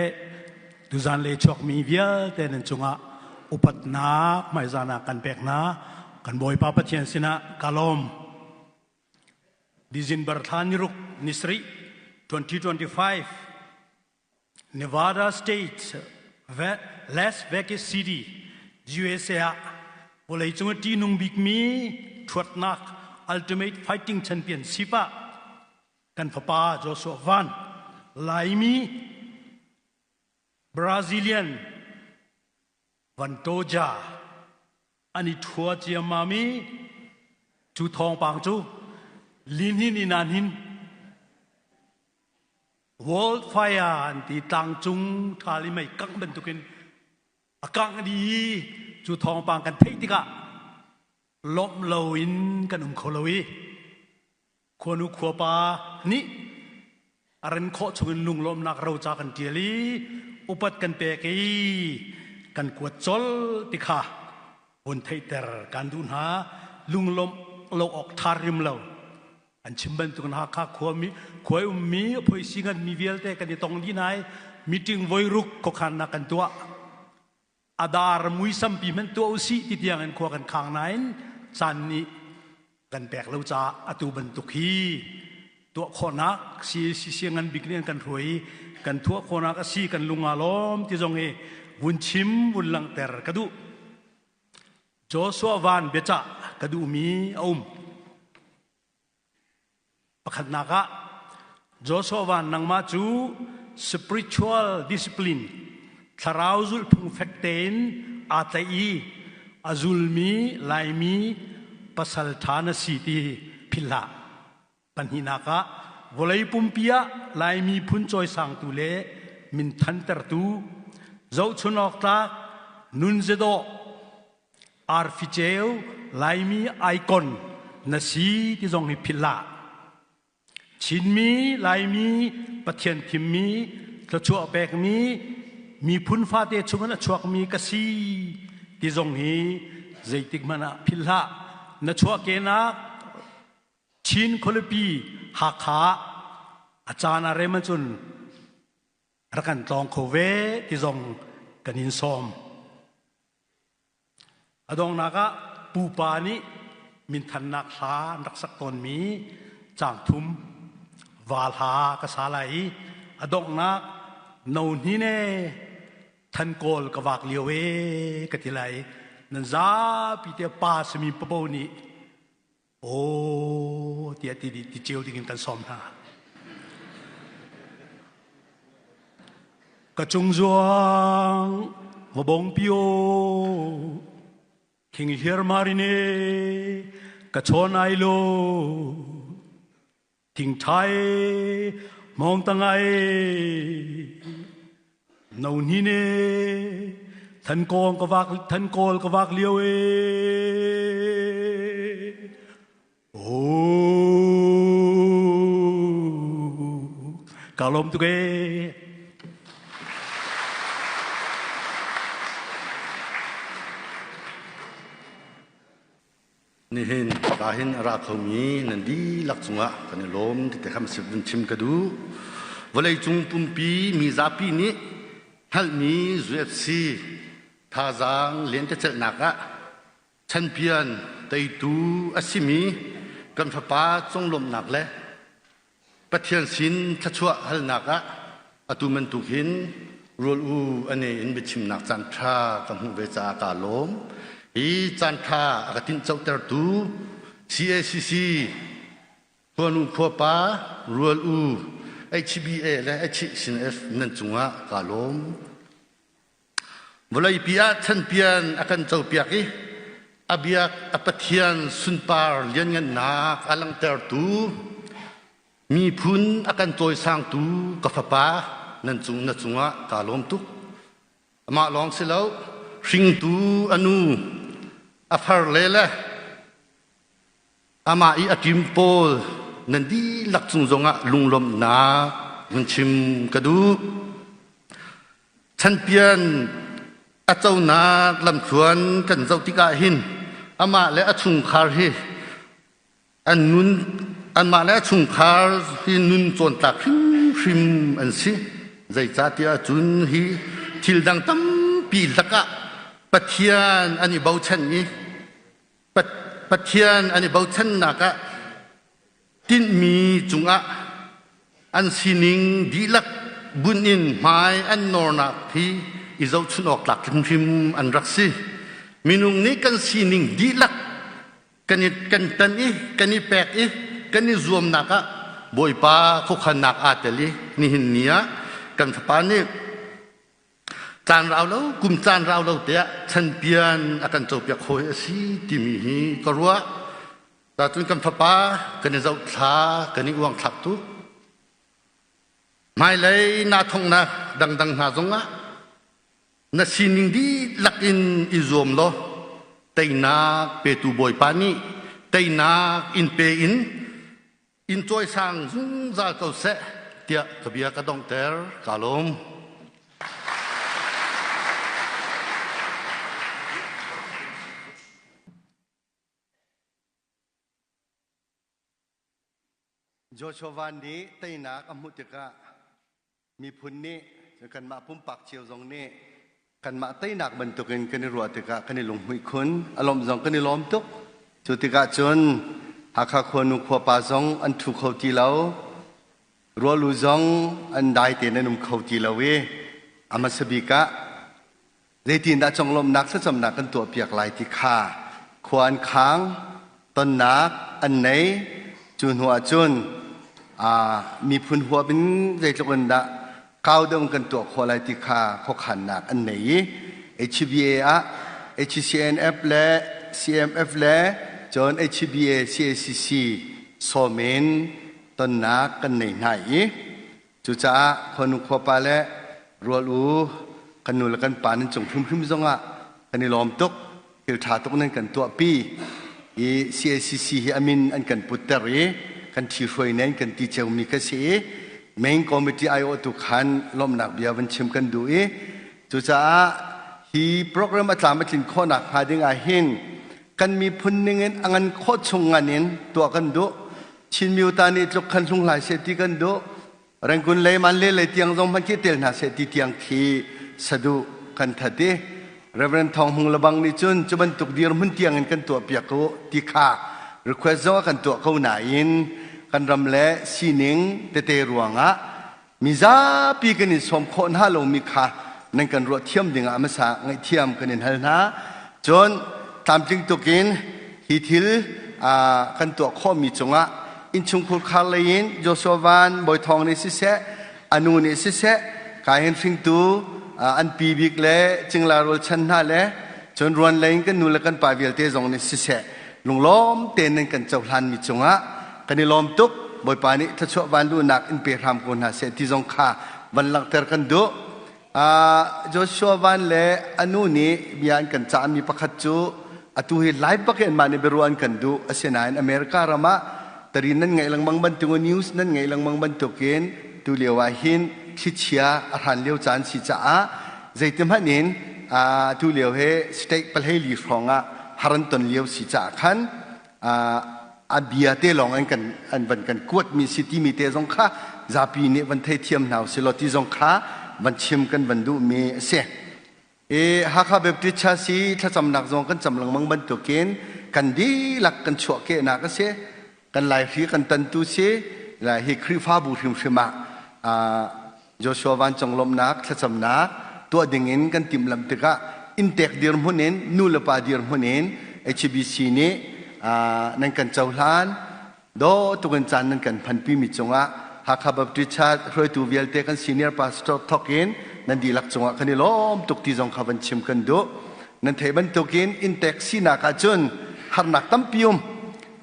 tuzan le chuakmi vialte nan cungah upatnak hmaizahnak kan pek hna. Kan Bawipa Pathian sinah ka lawm. December thla ni ruk ni sarih 2025 Nevada State Las Vegas City USA ah vawleicung a ṭihnung bikmi ṭhuatnak Ultimate Fighting Championship ah kan fapa Joshua Van Laimi Brazilian Vantoja an i ṭhua ciammam i cu thawngpang cu lihnin in an hin World Fire an ti tlangcung ṭhal i mei kangh bantukin a kangh dih i cu thawngpang kan theih tikah lawmh loin kan um kho lo i khuanu khuapa nih a ren khawh chungin lunglawmhnak roca kan ṭial i upat kan pek i kan kuat colh ti kha vun theihter kan duh hna. Lunglawmh lo awk ṭha rim lo. An chim bantukin Hakha khuami khuai ummi phoisi nganmi vialte kan i tong dih hna i meeting voiruk khuakhannak kan tuah. A dar muisam pi hmanh tuah usih ti tiang in khua kan khang nain caan nih kan pek lo caah atu bantuk hi tuah khawhnak CACC ngan bik nih an kan hruai i kan thuah khawhnak a si kan lung aa lawm ti zong hi vun chim vun langhter ka duh. Joshua Van biacah ka duhmi a um. Pakhatnak ah Joshua Van nangmah cu spiritual discipline thlarau zulhphung fek tein aa tlaih i a zulmi Laimi pasal ṭha na si ti philh hlah. Pahnihnak ah vawlei pumpi ah Laimi phun cawisangtu le minthantertu zohchun awk tlak nunzedawh arfi ceu Laimi icon na si ti zong hi philh hlah. Chinmi, Laimi, Pathian thimmi, thluachuah pekmi, miphun fate chungin a chuakmi ka si ti zong hi zeitik hmanh ah philh hlah. Na chuahkehnak Chin khualipi Hakha ah a caan a rem ahcun rak kan tlawng kho ve ti zong kan in sawm. A donghnak ah pupa nih minthannak hla an rak sak tawnmi caang thum va hla ka sa lai i a donghnak no hnin e than kawl ka vak lio e ka ti lai. Nan zapi te pa simi papo nih Aw tiah ti ti cio dingin kan sawm hna. Ka cung zuang vabong pio thing hliar marine ka chawn ai lo thing thai mong tangai No hni ne than kawng ka vak than kawl ka vak lio e. Oh, ka lawm tuk e. Nihin ka hin a ra khomi nan dihlak cungah kan i lawm ti te kha vun chim ka duh. Vawleicung pumpi mi zapi nih hngalhmi UFC thazaang lentecelhnak ah champion teitu a simi kan fapa conglawmhnak le Pathian sin thluachuah halnak ah atu bantuk hin rual u ane in biachimnak caan ṭha ka hmuh ve caah kaa lawm. Hi caan ṭha a ka tinhcohtertu CACC khuanu khuapa rual u HBA le HCNF nan cungah kaa lawm. Vawleipi ah chanpian a kan copiak i a biak a Pathian sunpar lianngannak a langhtertu miphun a kan cawisangtu ka fapa nan cung na cungah kaa lawm tuk. Amah lawng si lo, hringtu a nu a farle le Amah i a ṭim pawl nan dihlak cung zongah lunglawmhnak vun chim ka duh. Chanpian a conak lamthluan kan zoh tikah hin amah le a chungkhar hi an nun anmah le a chungkhar hi nun cawntlak hrimhrim. hrimhrim an si. Zeicahtiah cun hi thil dang tampi lakah Pathian an i bochan i Pathian an i bochannak ah tinhmi cungah an sining dihlak bunh in hmai an nawrnak hi i zohchunh awk tlak hrimhrim an rak si. Minung nih kan sining dihlak kan i kan tan i kan i pek i kan i zuamnak ah Bawipa khuakhannak aa tel i nihin ni ah kan fapa nih caan rau lo kum caan rau lo te ah chanpian a kan copiak hawi a si timi hi ka ruah. Cun kan fapa kan i zohthla kan i uangthlak tuk. Hmailei naa thonghnak dangdang hna zongah na sining dihlak in i zuam law teinak petu Bawipa nih teinak in pe in in cawisang zungzal ko seh tiah ka bia ka donghter. Kaa lawm. Joshua nih teinak a hmuh tikah miphun nih kanmah pumpak cio zong nih kanmah teinak bantukin kan i ruah tikah kan i lunghmuih khun. A lawmh zong kan i lawm tuk. Cu tikah cun Hakha khuanu khuapa zong an ṭhu kho ti lo. Rualu zong an dai tein an um kho ti lo i a hmasa bik ah Zeitindah conglawmhnak thlacamnak kan tuahpiak lai ti kha khua an khang, tonnak an nei. Cu hnu ahcun miphun huap in zeitluk in dah kau deuh in kan tuah khawh lai ti kha khuakhannak an nei i HBA ah HCNF le CMF le cun HBA CACC sawm in tonnak kan nei hna i Cucaah khuanu khuapa le rual u kan nu le kan pa nan cung hrimhrim zongah kan i lawm tuk. Thil ṭha tuk nan kan tuahpi i CACC hi a min an kan putter i kan ṭhihruai nen kan ti ceumi ka si i main committee aiawhtu khan lawmhnak bia van chim kan duh i cucaah hi program a tlam a tlin khawhnak hnga ding ah hin kan miphun ning in a ngan khawh chung ngan in tuah kan duh. Chin Myo Ta nih tluk khan hlunghlai seh ti kan duh. Rangoon lei Manle lei tiang zong hmanh khi tel hna seh ti tiang khi saduh kan that i Reverend Thawng Hmung lebang nih cun cu bantuk dirhmun tiang in kan tuah piak u ti kha request zong a kan tuah ko nain kan ram le sining tete ruangah Mizapi kan in sawm khawh hna lomi kha nan kan ruah thiam dingah hmasa ngaihthiam kan in hal hna. Cun tlamtling tukin hi thil kan tuah khawhmi cungah innchungkhur khar lei in Joshua Van Bawi Thawng nih siseh, a nu nih siseh, kai hin hringtu an pi bik le cingla rualchan hna le cun ruan lei in kan nu le kan pa vialte zong nih siseh, lunglawm tein nan kan cohlanmi cungah kan i lawm tuk. Bawipa nih thluachuah vanluhnak in pe hram ko hna seh ti zong kha van langhter kan duh. Joshua Van le a nu nih bia an kan cahmi pakhat cu atu hi live bak in mah nih biaruah an kan duh. Asinain America ram ah tarin nan ngaih lengmang bantuk news nan ngaih lengmang bantukin tu lio ah hin thlichia a hran lio caan si caah zeitihmanh in tu lio he state 14 hrawng ah har an ton lio si caah khan a bia te lawng an kan an van kan kuatmi si timi te zong kha zapi nih van theithiam hna usih law ti zong kha van chim kan van duhmi a si. I Hakha Baptist Church hi thlacamnak zong kan cam lengmang bantukin kan dihlak kan chuahkehnak a si. Kan laihri kan tantu si. Hi Khrihfabu hrimhrim ah Joshua vancung lawmhnak thlacamnak tuah dingin kan timhlamh tikah inntek dirhmun in nu le pa dirhmun in HBC nih nan kan cohlan dawh tukin caan nan kan phanpimi cungah Hakha Baptist Church hruaitu vialte kan senior pastor thawk in nan dihlak cungah kan i lawm tuk ti zong kha van chim kan duh. Nan theih bantukin inntek sinak ahcun harnak tampi um.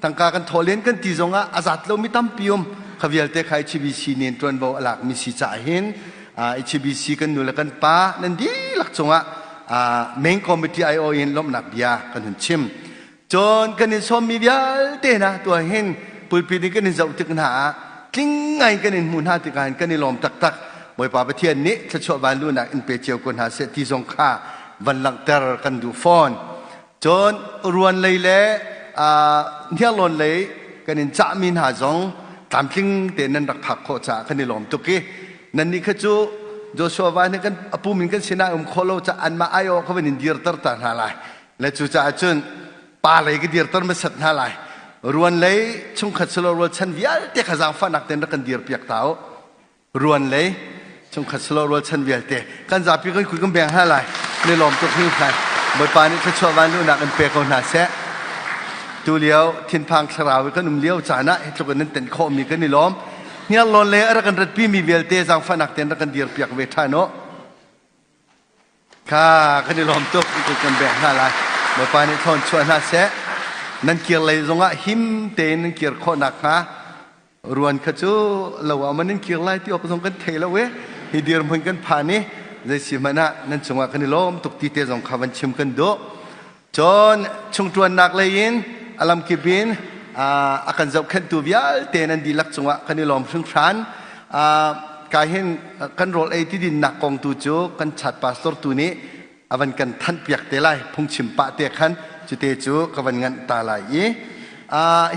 Tangka kan thawh len kan ti zongah a zat lomi tampi um. Kha vialte kha HBC nih ṭuanvo a lakmi si caah hin HBC kan nu le kan pa nan dihlak cungah main committee aiawh in lawmhnak bia kan hun chim. Cun kan in sawmmi vialte hna tuah hin pulpit in kan in zoh tik hna ah tling ngai kan in hmuh hna tikah hin kan i lawm taktak. Bawipa Pathian nih thluachuah vanluhnak in pe cio ko hna seh ti zong kha van langhter kan duh fawn. Cun ruan lei le hniarlawn lei kan in cahmi hna zong Tlamtling tein nan rak phak khawh caah kan i lawm tuk i nannih kha cu Joshua Van hi kan a pum in kan sinah um khawh lo caah anmah aiawh kha van in dirter ta hna lai. Le cucaah cun pa lei ka dirter hmasat hna lai. Ruan lei chungkhat silo rualchan vialte kha zaangfahnak tein rak kan dirpiak ta u. Ruan lei chungkhat silo rualchan vialte kan zapi kan kui kan beng hna lai. Ni lawm tuk hringhran. Bawipa nih thluachuah vanluhnak in pe ko hna seh. Tu lio thinphang thlarau i kan um lio caan ah hi tluk in nan tenh khawhmi kan i lawm. Hniarlawn le a rak kan ratpi mi vialte zaangfahnak tein rak kan dirpiak ve ṭhan u. Kha kan i lawm tuk kan bek hna lai. Bawipa nih thawn chuah hna seh. Nan kir lei zongah him tein nan kir khawh nakhnga ruan kha cu lo ah man nan kir lai ti awk zong kan thei lo e. Hi dirhmun kan phan i zei si hmanh ah nan cungah kan i lawm tuk ti te zong kha van chim kan duh. Cun chungṭuannak lei in a lamkip in a kan zohkhenhtu vialte nan dihlak cungah kan i lawm hringhran. Ka hin kan rawl ei ti dinnak kong tu cu kan chat pastor tu nih a van kan thanhpiak te lai phungchim pah te khan cute cu ka van nganh ta lai i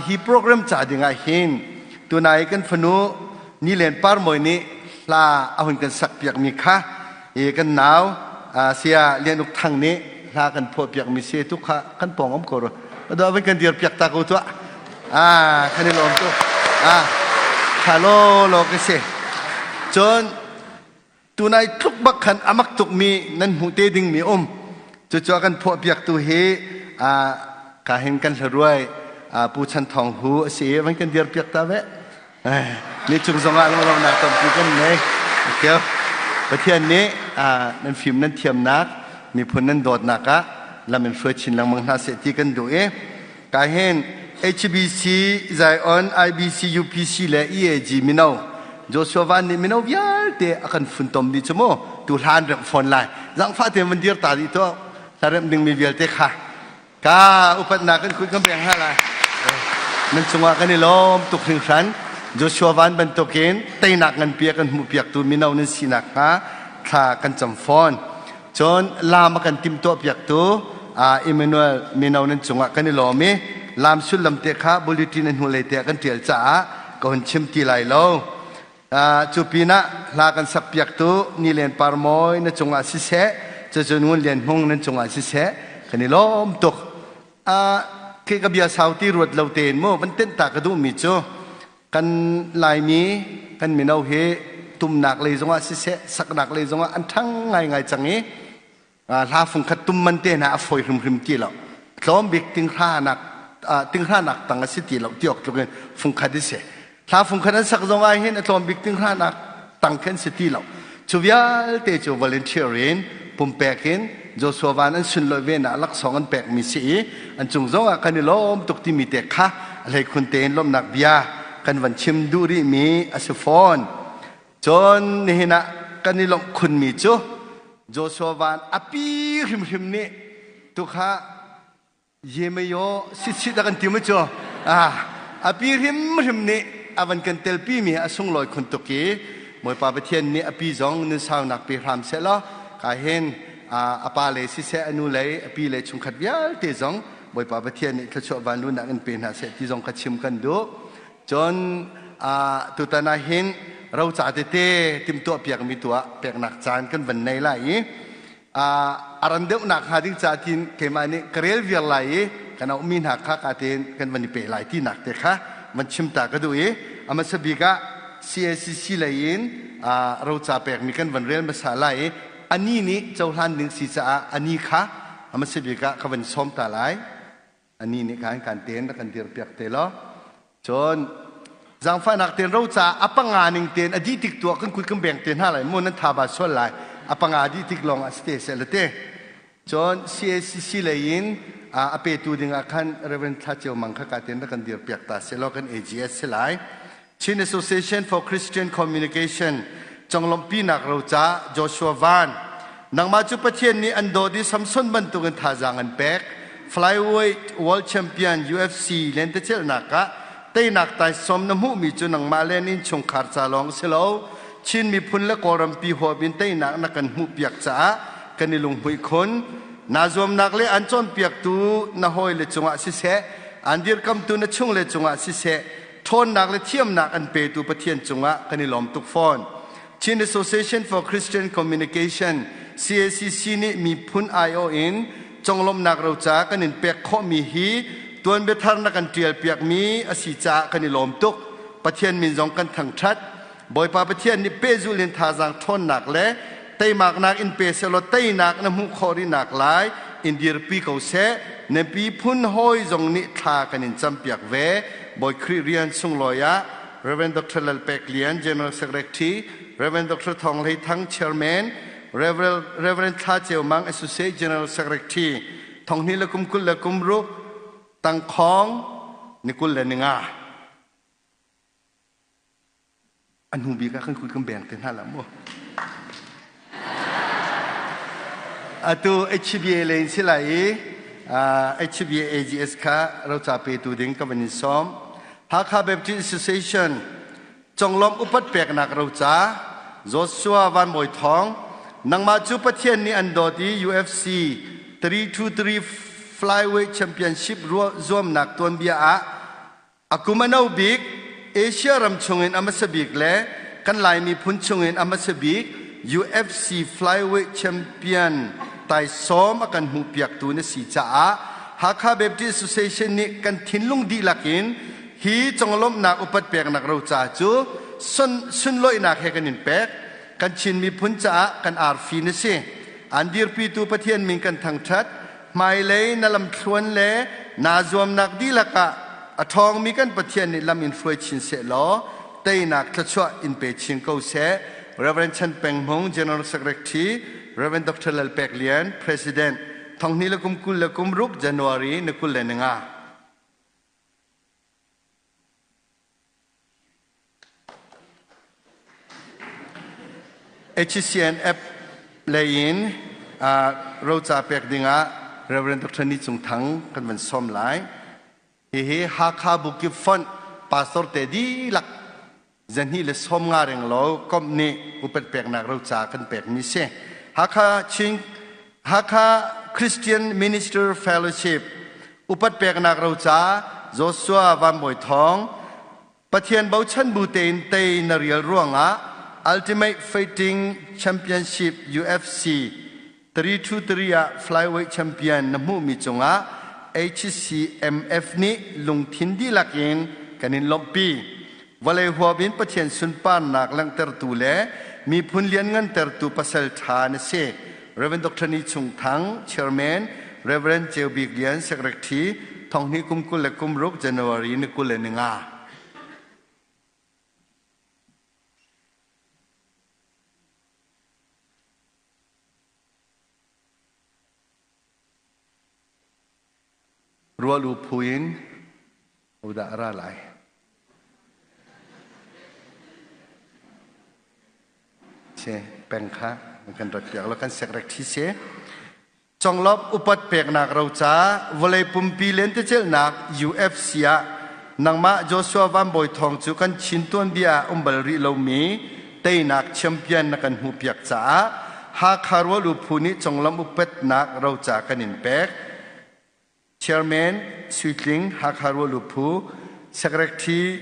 hi program ca dingah hin tunai kan fanu Nilen Parmawi nih hla a hun kan sakpiakmi kha i kan nau saya Lian Uk Thang nih hla kan phuah piakmi si tu kha kan pawng om ko ru do van kan dir piak ta ko tuah ah kan i lawm tu ah tha lo lo ka si cun tunai tluk bak khan amak tuk mi nan hmuh te ding mi um cucu kan phuah piak tu hi ka hin kan hlaruai Pu Chan Thawng Hu a si van kan dir piak ta ve Ni cung zongah lunglawmhnak tampi kan ngei. Okay. Pathian nih nan fim nan thiamnak, miphun nan dawtnak ah lam in hruai chin lengmang hna seh ti kan duh i ka hin HBC, Zion, IBC, UPC le EAG mino Joshua Van nih mino vialte a kan funtom dih cu mu tu hlan remh fawn lai zangfah tein van dir ta dih tuah hla remh dingmi vialte kha Ka upatnak kan kun kan pek hna lai. Nan cungah kan i lawm tuk hringhran. Joshua van bantukin teinak nganpi a kan hmuhpiaktu mino nan sinak hnga thla kan cam fawn. Cun lam a kan timhtuah piaktu Emmanuel mino nan cungah kan i lawm i lam sullam te kha bulletin a hnulei te ah kan ṭial caah ka hun chim ti lai lo. Cu pinah hla kan sakpiaktu Nilen Parmawi na cungah siseh, cucun Ngun Lian Hmung nan cungah siseh, kan i lawm tuk. Khi ka bia sau ti ruat lo tein mu van tenh ta ka duhmi cu kan Laimi kan mino hi tumnak lei zongah siseh, saknak lei zongah an ṭhang ngaingai cang i Hla fungkhat tum man te hna a fawi hrimhrim ti lo. Tlawm bik tinghranak tinghranak tang a si ti lo ti awk tluk in fungkhat i si. Hla fungkhat an sak zong ah hin a tlawm bik tinghranak tang khin si ti lo. Cu vialte cu volunteer in pumpek in Joshua Van an sunlawih ve nak laksawng an pekmi si i an cung zong ah kan i lawm tuk timi te kha a hleikhun tein lawmhnak bia kan van chim duh rihmi a si fawn. Cun nihin ah kan i lawmh khunmi cu Joshua van a pi hrimhrim nih tukha Yemayo sitsit a kan ti mu cu a pi hrimhrim nih a van kan telpi mi a sunglawi khun tuk i Bawipa Pathian nih a pi zong nun saunak pe hram seh law ka hin a pa le siseh a nu lei a pi le chungkhat vialte zong Bawipa Pathian nih thluachuah vanlunak in pe hna seh ti zong ka chim kan duh. Cun tutan ah hin roca tete timhtuah piakmi tu ah peknak caan kan van nei lai i a ran deuhnak hnga ding ca tin keimah nih ka rel viar lai i kan auhmi hna kha ka tein kan van i pe lai tinak te kha van chim ta ka duh i a hmasa bik ah CACC lei in roca pekmi kan van rel hmasa lai i ani nih cohlan ding si caah ani kha a hmasa bik ah ka van sawm ta lai. Ani nih khan kan ten rak kan dirpiak te law. Cun zaangfahnak ten roca a panga ning ten a dih tik tuah kan kut kan beng te hna lai mu nan tha ba sual lai a panga dih tik lawng ah si te seh le te. Cun CACC lei in a petu ding ah khan Reverend Thla Ceu Mang kha ka ten rak kan dirpiak ta seh law kan AGS si lai. Chin Association for Christian Communication conglawmhpinak roca Joshua Van nangmah cu Pathian nih an dawt i Samson bantukin thazaang an pek flyweight world champion UFC lentecelhnak ah teinak taisawm na hmuhmi cu nangmah le na innchungkhar ca lawng si lo Chin miphun le Kawlrampi huap in teinak na kan hmuhpiak caah kan i lunghmuih khun naa zuamnak le an cawnpiaktu na hawile cungah siseh an dirkamtu na chungle cungah siseh. ṭhawnnak le thiamnak an petu Pathian cungah kan i lawm tuk fawn. Chin Association for Christian Communication CACC nih miphun aiawh in conglawmhnak roca kan in pek khawhmi hi tuanbia thar na kan ṭialpiakmi a si caah kan i lawm tuk. Pathian min zong kan thangṭhat. Bawipa Pathian nih pehzulh in thazaang ṭhawnnak le teimaknak in pe sehlaw teinak na hmuh khawh rihnak lai in dirpi ko seh. Na miphun hawi zong nih thla kan in campiak ve. Bawi Khrih rian sunglawi ah Rev. Dr. Lal Pek Lian, General Secretary, Rev. Dr. Thawng Hlei Thang, Chairman, Rev. Rev. Thla Ceu Mang, Associate General Secretary, Thonghni le kum 20 le kum ruk, Tangkhawng, ni 20 le ninga. A hnu bik ah kan kut kan beng te hna la mu. Atu HBA lane si lai i HBA AGS kha roca petu ding ka van in sawm. Hakha Baptist Association conglawmh upat peknak roca Joshua Van Bawi Thawng nangmah cu Pathian nih an dawt i UFC 323 Flyweight Championship zuamnak tuanbia ah A kum a no bik, Asia ram chungin a hmasa bik le kan Lai miphun chungin a hmasa bik UFC flyweight champion taisawm a kan hmuhpiaktu na si caah Hakha Baptist Association nih kan thinlung dihlak in hi conglawmhnak upat peknak roca cu sunlawihnak he kan in pek. Kan Chin miphun caah kan arfi na si. An dirpitu Pathian min kan thangṭhat. Hmailei na lamthluan le naa zuamnak dihlak ah a ṭhawngmi kan Pathian nih lam in hruai chin seh law teinak thluachuah in pe chin ko seh. Rev. Chan Peng Hmung, General Secretary, Rev. Dr. Lal Pek Lian, President, thonghnih le kum 20 le kum ruk January ni 25. HCNF lei in roca pek dingah Rev. Dr. Ni Cung Thang kan van sawm lai. Hihi Hakha Bukip Fonh pastor te dihlak zahnih le 50 reng lo komh nih upat peknak roca kan pekmi si. Hakha Chin Hakha Christian Minister Fellowship upat peknak roca Joshua Van Bawi Thawng Pathian bochan bu tein tei na rial ruangah Ultimate Fighting Championship UFC 323 ah flyweight champion na hmuhmi cungah HCMF nih lungthin dihlak in kan in lawmhpi. Vawlei huap in Pathian sunparnak langhtertu le miphun lianngantertu pasal ṭha na si. Rev. Dr. Ni Chung Thang, Chairman, Rev. Ceu Bik Lian, Secretary, thonghnih kum 26 January ni 25. Rual u phu in hodah a ra lai? Che peng kha kan rat piak lo kan secretary si. Conglawmh upat peknak roca vawlei pumpi lentecelhnak UFC ah nangmah Joshua Van Bawi Thawng cu kan Chin tuanbia ah um bal rih lomi teinak champion na kan hmuhpiak caah Hakha Rual U Phu nih conglawmh upatnak roca kan in pek. Chairman Sui Tling Hakha Rual U Phu, Secretary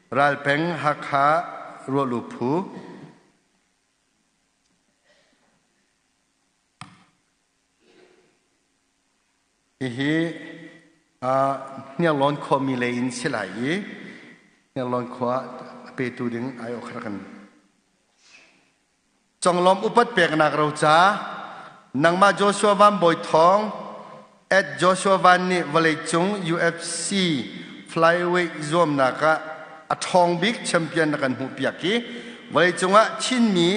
Ral Peng Hakha Rual U Phu. Hihi Hniarlawn khuami lei in si lai i Hniarlawn khua a petu ding ai awk kan Conglawmh upat peknak roca nangmah Joshua Van Bawi Thawng at Joshua Van nih vawleicung UFC flyweight zuamnak ah a ṭhawng bik champion na kan hmuhpiak i vawleicung ah Chinmi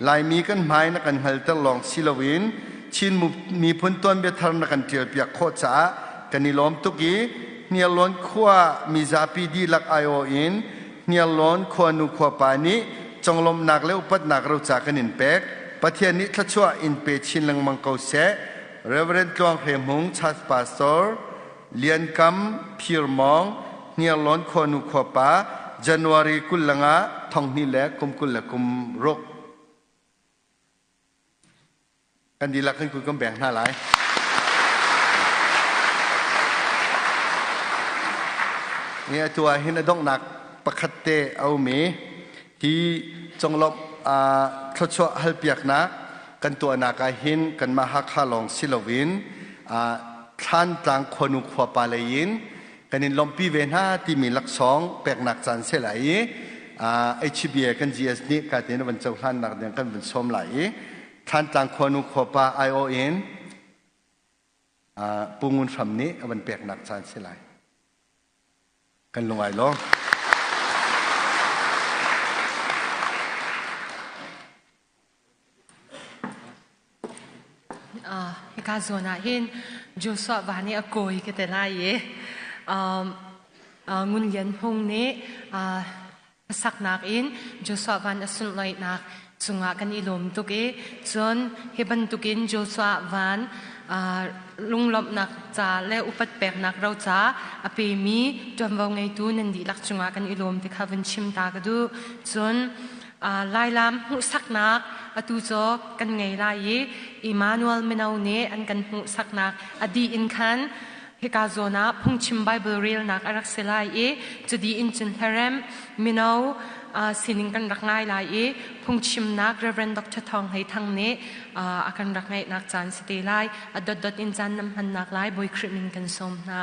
Laimi kan hmai na kan hngalter lawng si loin Chin miphun tuanbia thar na kan ṭialpiak khawh caah kan i lawm tuk i Hniarlawn khua mizapi dihlak aiawh in Hniarlawn khuanu khuapa nih conglawmhnak le upatnak roca kan in pek. Pathian nih thluachuah in pe chin lengmang ko seh. Reverend Tluang Hre Hmung, Church Pastor, Lian Kam, Phir Mawng, Hniarlawn khuanu khuapa, January 25 thonghnih le kum 26. Kan dihlak kan kut kan beng hna lai. Hi atu ah hin a donghnak pakhat te a um i hi conglawmh thluachuah halpiaknak kan tuahnak ah hin kanmah Hakha lawng si loin Thlantlang khuanu khuapa lei in kan in lawmhpi ve hna timi laksawng peknak caan se lai i HBA kan GS nih ka tein van cohlannak ding kan vun sawm lai i Thlantlang khuanu khuapa aiawh in Pu Ngun Hram nih a van peknak caan si lai. Kan lungai lawm. Hika zawn ah hin Joshua va nih a kawi ka te lai i Ngun Lian Hung nih saknak in Joshua van a sunlawinak cungah kan i lawm tuk i cun hi bantukin Joshua van lunglawmhnak ca le upat peknak ro ca a pemi ṭuanvo ngeitu nan dihlak cungah kan i lawm ti kha vun chim ta ka duh. Cun Lailam hmuhsaknak atu cu kan ngei lai i Emmanuel mino nih an kan hmuhsaknak a dih in khan hika zawn ah phungchim Bible relnak a rak si lai i cudi in cun hlarem mino sining kan rak ngai lai i phungchimnak Reverend Dr. Thawng Hlei Thang nih a kan rak ngeihnak caan si te lai. A dotdot in caan nam hmannak lai Bawi Khrih min kan sawm hna.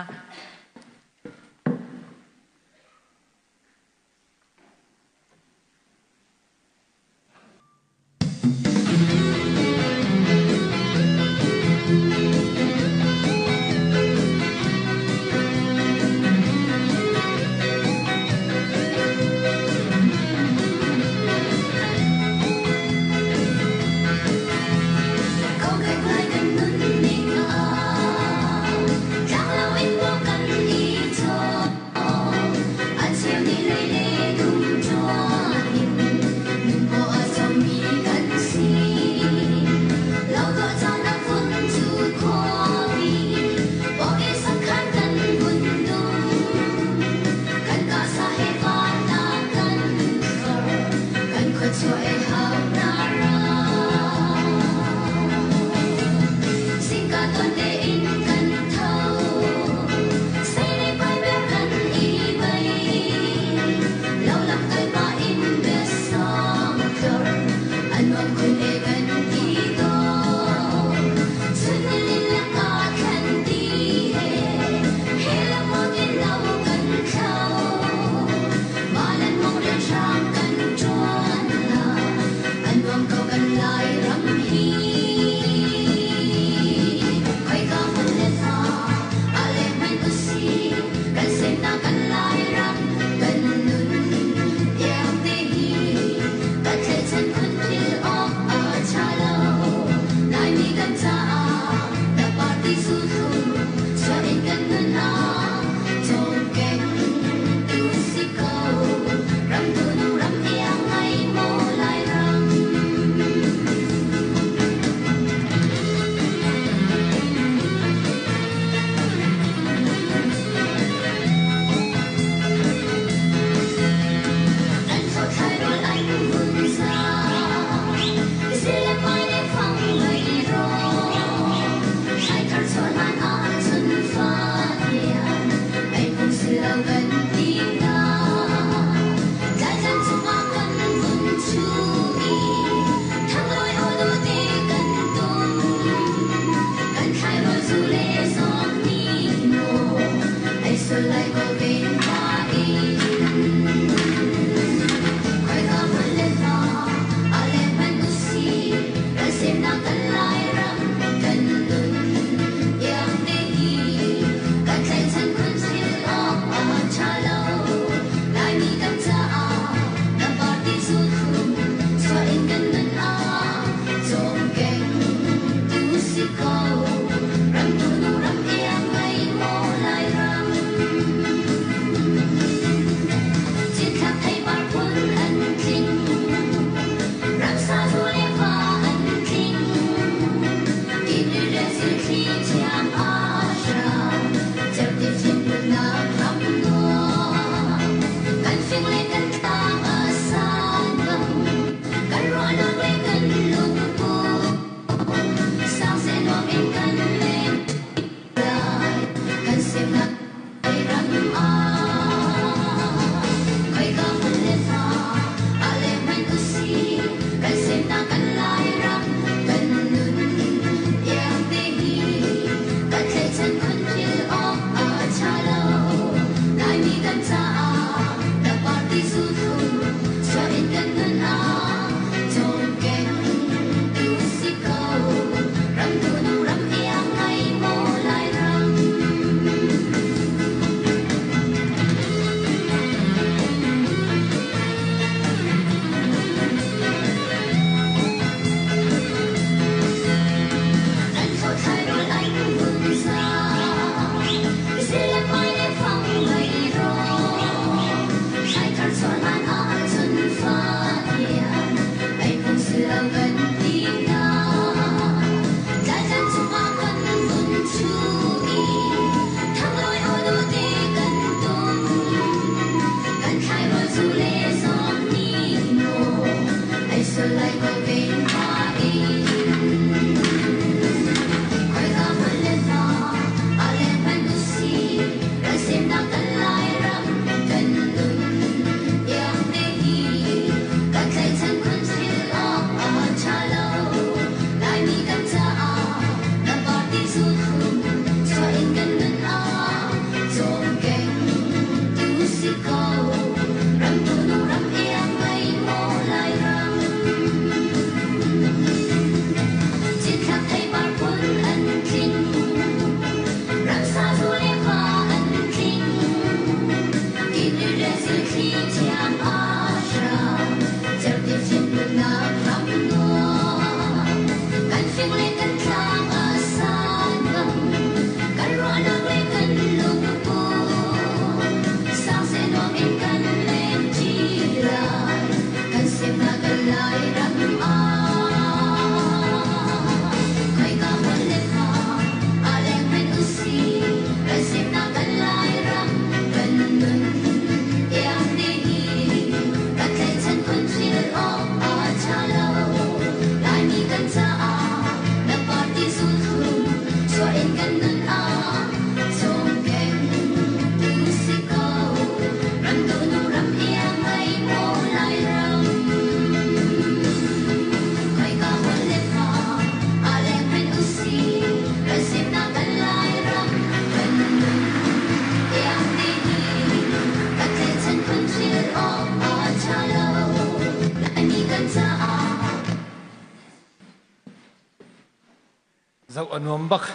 Zoh a nuam bak.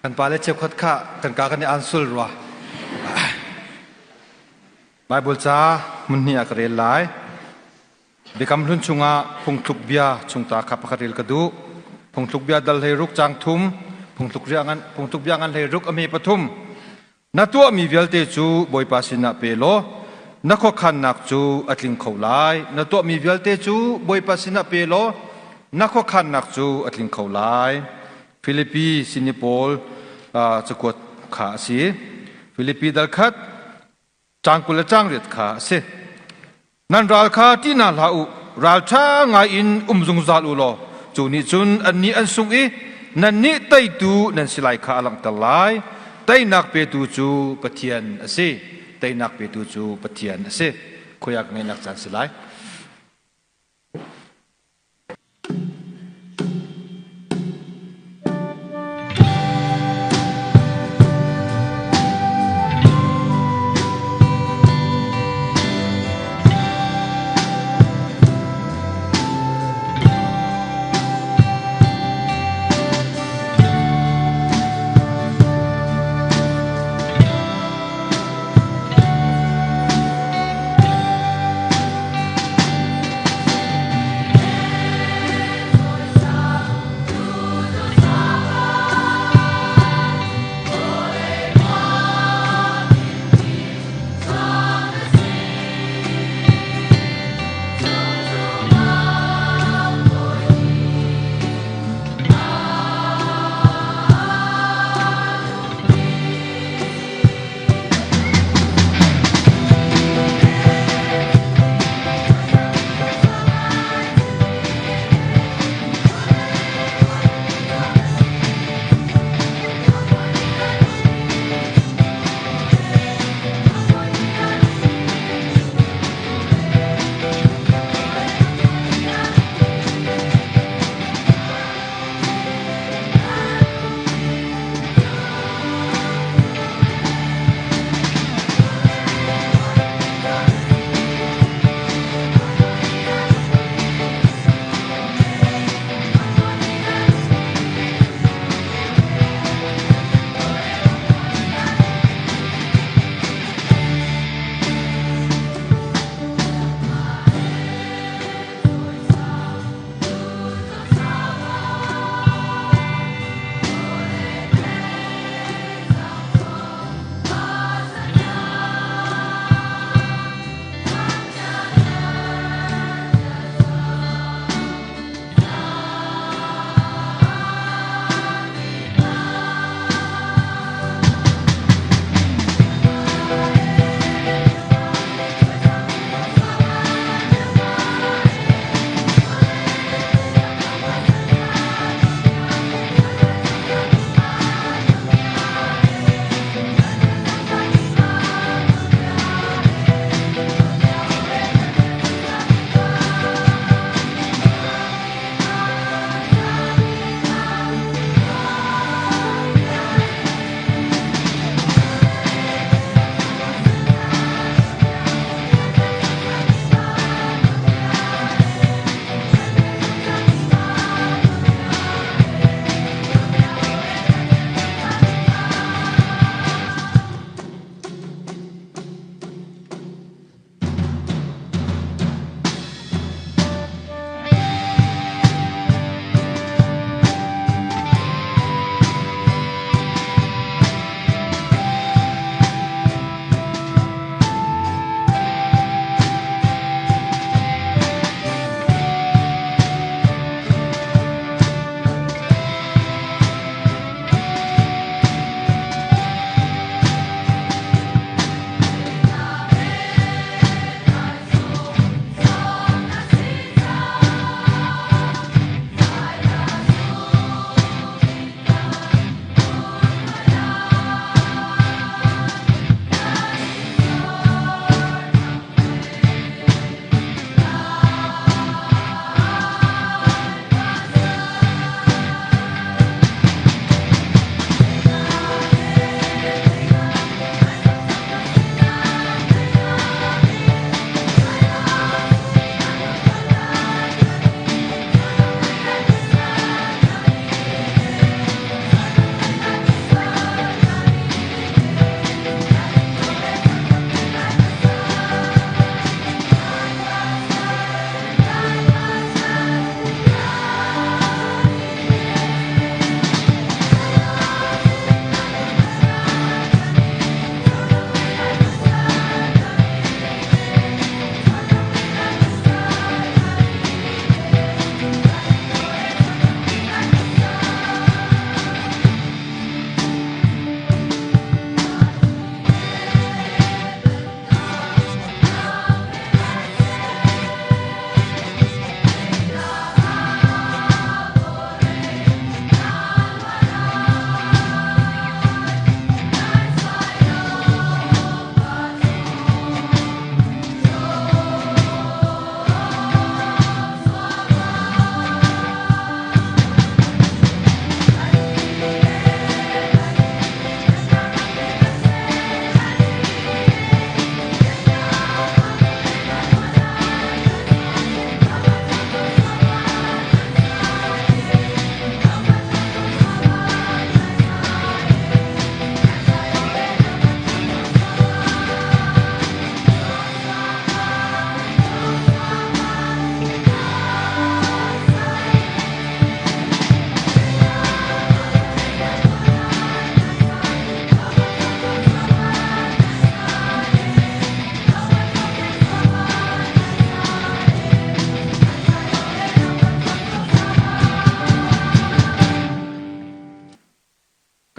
Kan pale cheukhat kha kan ka kan i ansul rua. Bible ca hmun hnih ah ka rel lai. Biakam hlun chungah phungthluk bia chungta kha pakhat rel ka duh. Phungthluk bia dal hlei ruk caang thum, phungthluk bia ngan phungthluk bia ngan hlei ruk a me pathum. Na tuahmi vialte cu Bawipa sinah pe law na khuakhannak cu a tling kho lai. Na tuahmi vialte cu Bawipa sinah pe law na khuakhannak cu a tling kho lai. Filipi sin i Paul cakuat kha a si. Filipi dal khat Caang 20 le caang riat kha a si. Nan ral kha ṭih hna hlah u, ralṭha ngai in um zungzal u law cu nih cun annih an sungh i nannih teitu nan si lai kha a langhter lai. Teinak petu cu Pathian a si. Teinak petu cu Pathian a si. Khuai ah ka ngeihnak caan si lai.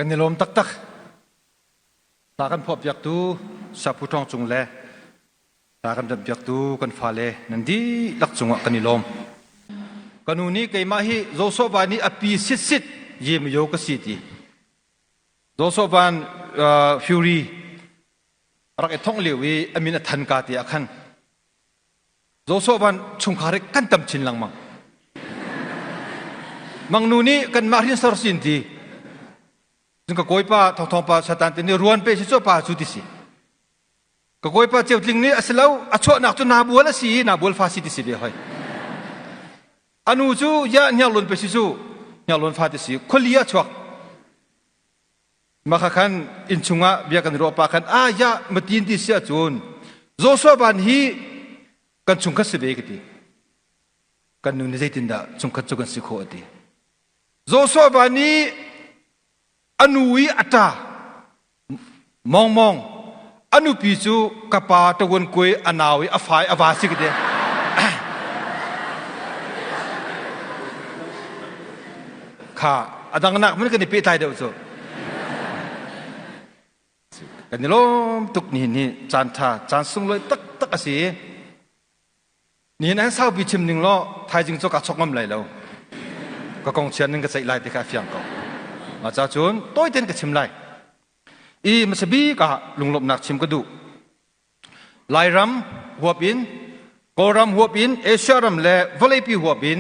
Kan i lawm taktak. Hla kan phuahpiaktu Saphu Ṭhawng Cung le hla kan remhpiaktu kan fale nan dihlak cungah kan i lawm. Ka nu nih keimah hi Joshua Van nih a pi sitsit Yemayo ka si ti. Joshua Van Fury rak i thongh lio i a min a than ka ti ah khan Joshua van chungkhar hi kan tam chin lengmang. Mangnu nih kanmah hrinsor sin ti. Cun ka kawipa thawngthawng pa satan te nih ruan pe si cu pa cu ti si. Ka kawipa ceutling nih a si lo a chuahnak cu nabual a si i nabual fa si ti si ve hoi. Anu cu ya hniarlawn pe si cu hniarlawn fa ti si khuali ah chuak. Mah khan innchung ah bia kan ruah pa khan ah ya matin ti si ahcun Joshua van hi kan chungkhat si ve ka ti. Kan nu nih zeitindah chungkhat cu kan si khawh a ti. Joshua van nih a nu i a ṭa Mawng Mawng a nupi cu ka pa ṭavuan kuai a nau i a fa i a va si ka ti. Kha a dangnak hmanh kan i pehtlai deuh cu. Kan i lawm tuk nihin hi caan ṭha caan sunglawi taktak a si. Nihin an saupi chim ning law thaizing cu ka chok ngam lai lo. Ka kong chian ning ka ceih lai ti kha a fiang ko. Mah ca cun tawi tein ka chim lai. I hmasa bik ah lunglawmhnak chim ka duh. Lairam huap in, Kawlram huap in, Asia ram le vawleipi huap in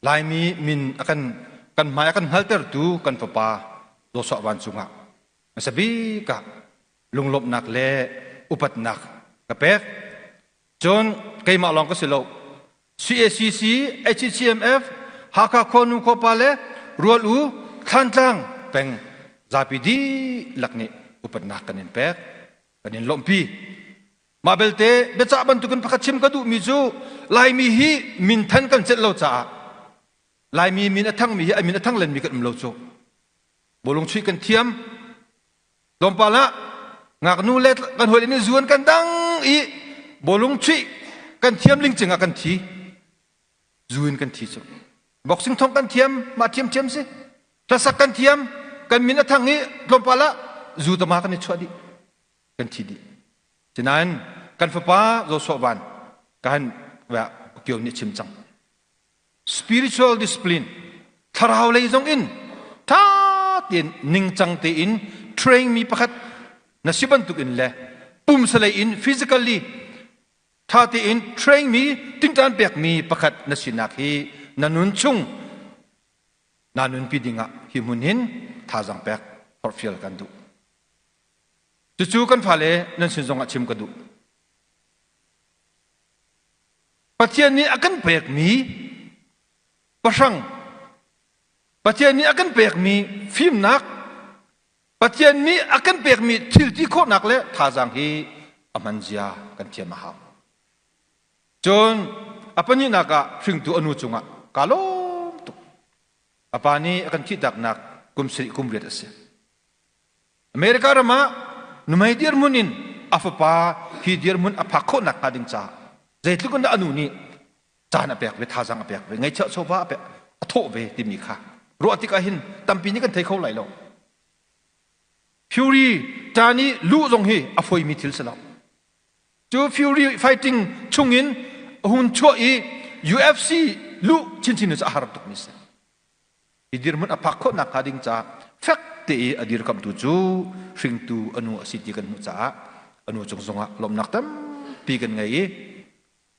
Laimi min a kan kan hmai a kan hngaltertu kan fapa Joshua Vancung ah hmasa bik ah lunglawmhnak le upatnak ka pek. Cun keimah lawng ka si lo. CACC, HCMF, Hakha Khuanu Khuapa le Rual U Thlantlang peng zapi dihlak nih upatnak kan in pek, kan in lawmhpi. Mah belte biacah bantukin pakhat chim ka duhmi cu Laimi hi minthan kan celh lo caah Laimi min a thangmi hi a min a thang lenmi kan um lo cu. Bawlung chuih kan thiam, Tlawmpal ah ngaknu le kan hawi nih zuan kan dang i bawlung chuih kan thiam lingcing ah kan thi. Zu in kan thi cu. Boxing thong kan thiam, mah thiam thiam si. Hlasak kan thiam, kan min a thang i tlawmpal ah zu tama kan i chuah dih. Kan thi dih. Sinain kan fapa Joshua Van kan kio nih chim cang. Spiritual discipline thlarau lei zong in tha tein ningcang tein train mi pakhat na si bantuk in le pumsa lei in physically tha tein train mi tinṭan pek mi pakhat na sinak hi na nun chung na nunpi dingah hi hmun hin thazaang pek forhfial kan duh. Cucu kan fale nan sin zongah chim ka duh. Pathian nih a kan pekmi pahrang, Pathian nih a kan pekmi fimnak, Pathian nih a kan pekmi thil ti khawhnak le thazaang hi a hman zia kan thiam a hau. Cun a pahnihnak ah hringtu a nu cungah kaa lawm tuk. A pa nih a kan thihtaknak kum sarih kum riat a si. America ram ah nuhmei dirhmun in a fapa hi dirhmun a phak khawh nakhnga ding caah zeitluk in dah a nu nih caan a pek ve, thazaang a pek ve, ngaihchiah chawva a pek, a thawh ve timi kha ruah tikah hin tampi nih kan thei kho lai lo. Fury caan i luh zong hi a foimi thil si lo. Cu Fury fighting chungin a hun chuah i UFC luh chinchin cu a har tukmi si. Hi dirhmun a phak khawh nakhnga ding caah fek te i a dirkamhtu cu hringtu a nu a si ti kan hmuh caah a nu cung zongah lawmhnak tampi kan ngei i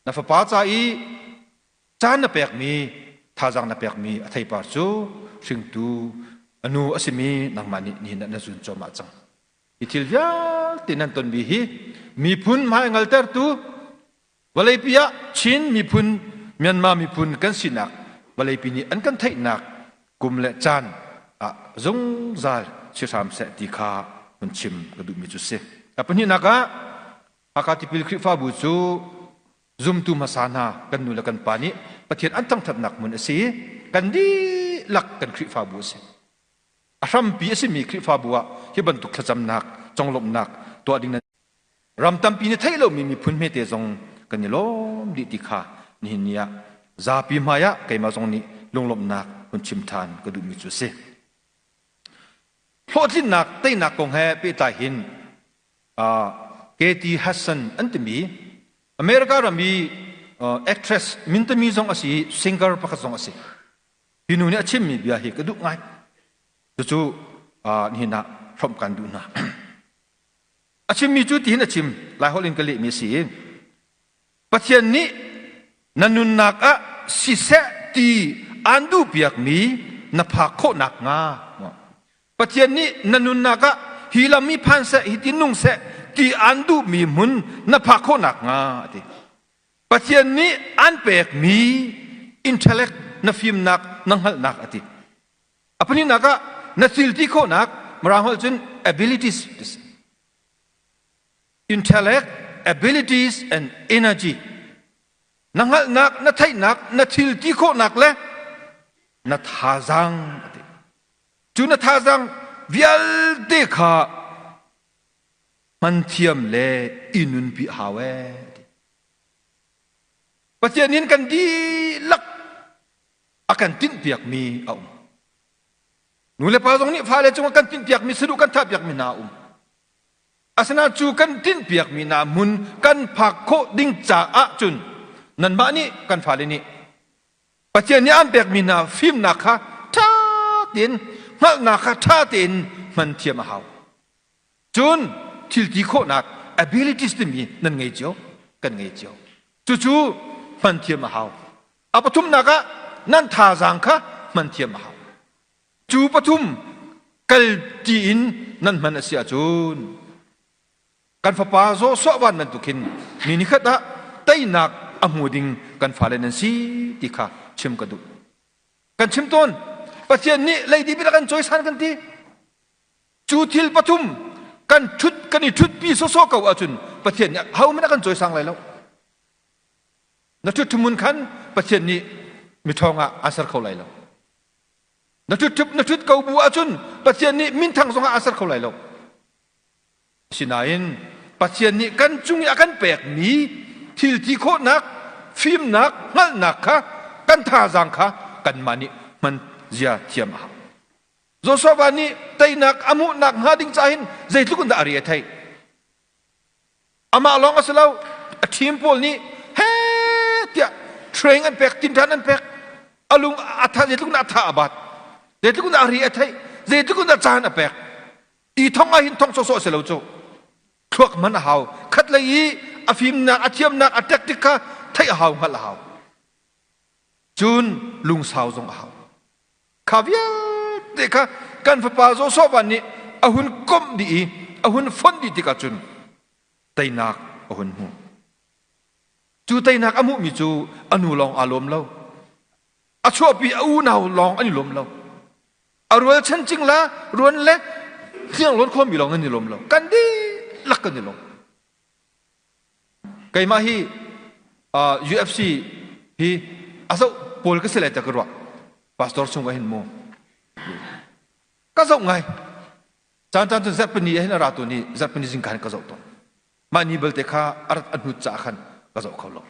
na fapa ca i caan na pekmi thazaang na pekmi a theipar cu hringtu a nu a simi nangmah nih nihin ah na zun cuahmah cang. Hi thil vialte nan tonmi hi miphun hmai ngaltertu Vawleipi ah Chin miphun, Myanmar miphun kan sinak vawleipi nih an kan theihnak kum le caan ah zungzal si hram seh ti kha hun chim ka duhmi cu si. A pahnihnak ah Hakha Tipil Khrihfabu cu zumtu hmasa hna kan nu le kan pa nih Pathian an thangthatnak hmun a si i kan dihlak kan Khrihfabu a si. A hrampi a simi Khrihfabu ah hi bantuk thlacamnak, conglawmhnak tuah ding nan Ram tampi nih theih lomi miphun hmete zong kan i lawm dih ti kha nihin ni ah zapi hmai ah keimah zong nih lunglawmhnak hun chim ṭhan ka duhmi cu a si. Hlawhtlinnak teinak kong he pehtlai hin Katie Hudson an timi America ram i actress mintami zong a si i singer pakhat zong a si. Hi nu nih a chimmi bia hi ka duh ngai. Cucu nihin ah hrawmh kan duh hna. A chimmi cu tihin a chim, Laiholh in ka lehmi a si i Pathian nih na nunnak ah siseh ti aan duhpiakmi na phak khawh nakhnga Pathian nih na nunnak ah hi lam hi phan seh hi ti nung seh ti aan duhmi hmun na phak khawh nakhnga a ti. Pathian nih aan pekmi intellect na fimnak na hngalhnak a ti. A pahnihnak ah na thil ti khawhnak Mirang holh cun abilities intellect, abilities and energy. Na hngalhnak, na theihnak, na thil ti khawhnak le na thazaang a ti. Cu na thazaang vialte kha hman thiam le i nunpi a hau ee ti. Pathian in kan dihlak a kan tinhpiakmi a um. Nu le pa zong nih fale cungah kan tinhpiakmi saduh kan thahpiakmi hna a um. Asinain cu kan tinhpiakmi hna hmun kan phak khawh ding caah cun nanmah nih kan fale nih Pathian nih aan pekmi hna fimnak kha ṭha tein hngalhnak kha ṭha tein hman thiam a hau. Cun thil ti khawhnak abilities timi nan ngei cio, kan ngei cio. Cucu hman thiam a hau. A pathumnak ah nan thazaang kha hman thiam a hau. Cu pathum kal ti in nan hman a si ahcun kan fapa Joshua van bantuk hin ni nikhat ah teinak a hmu ding kan fale nan si ti kha chim ka duh. Kan chim tawn Pathian nih leidip in a kan cawisan kan ti. Cu thil pathum kan ṭhut kan i ṭhutpi sawsawh ko ahcun Pathian nih ahohmanh a kan cawisang lai lo. Na ṭhut ṭhumun khan Pathian nih miṭhawng ah aan ser kho lai lo. Na ṭhut ṭhup na ṭhut ko bu ahcun Pathian nih minthang zong ah aan ser kho lai lo. Asinain Pathian nih kan cung i a kan pekmi thil ti khawhnak, fimnak, hngalhnak kha kan thazaang kha kanmah nih hman zia thiam a hau. Joshua nih teinak a hmuhnak hnga ding caah hin zeitluk in dah a re a theih. Amah lawng a si lo, a team pawl nih he tiah train an pek, tinṭan an pek. A lung a tha zeitluk in a tha a bat. Zeitluk in a ri a theih, zeitluk in a caan a pek. I thong ah hin thong sawsawh a si lo cu. Thluak hman a hau. Khat lei i a fimnak, a thiamnak, a tactic kha theih a hau, hngalh a hau. Cun lungsau zong a hau. Kha vialte kha kan fapa Joshua nih a hun komh dih i a hun fonh dih tikah cun teinak a hun hmu. Cu teinak a hmuhmi cu a nu lawng aa lawm lo. A chuahpi a unau lawng an i lawm lo. A rualchan cingla ruan le hnianglawn khuami lawng an i lawm lo. Kan dihlak kan i lawm. Keimah hi uh, UFC hi a zoh pawl ka si lai ta ka ruah. Pastor chung ah hin mu. Ka zoh ngai. Caan caan cun zarhpini ah hin a ra tu ni zarhpini zingka hin ka zoh tawn. Mah ni belte kha a rat a hnut caah khan ka zoh kho lo.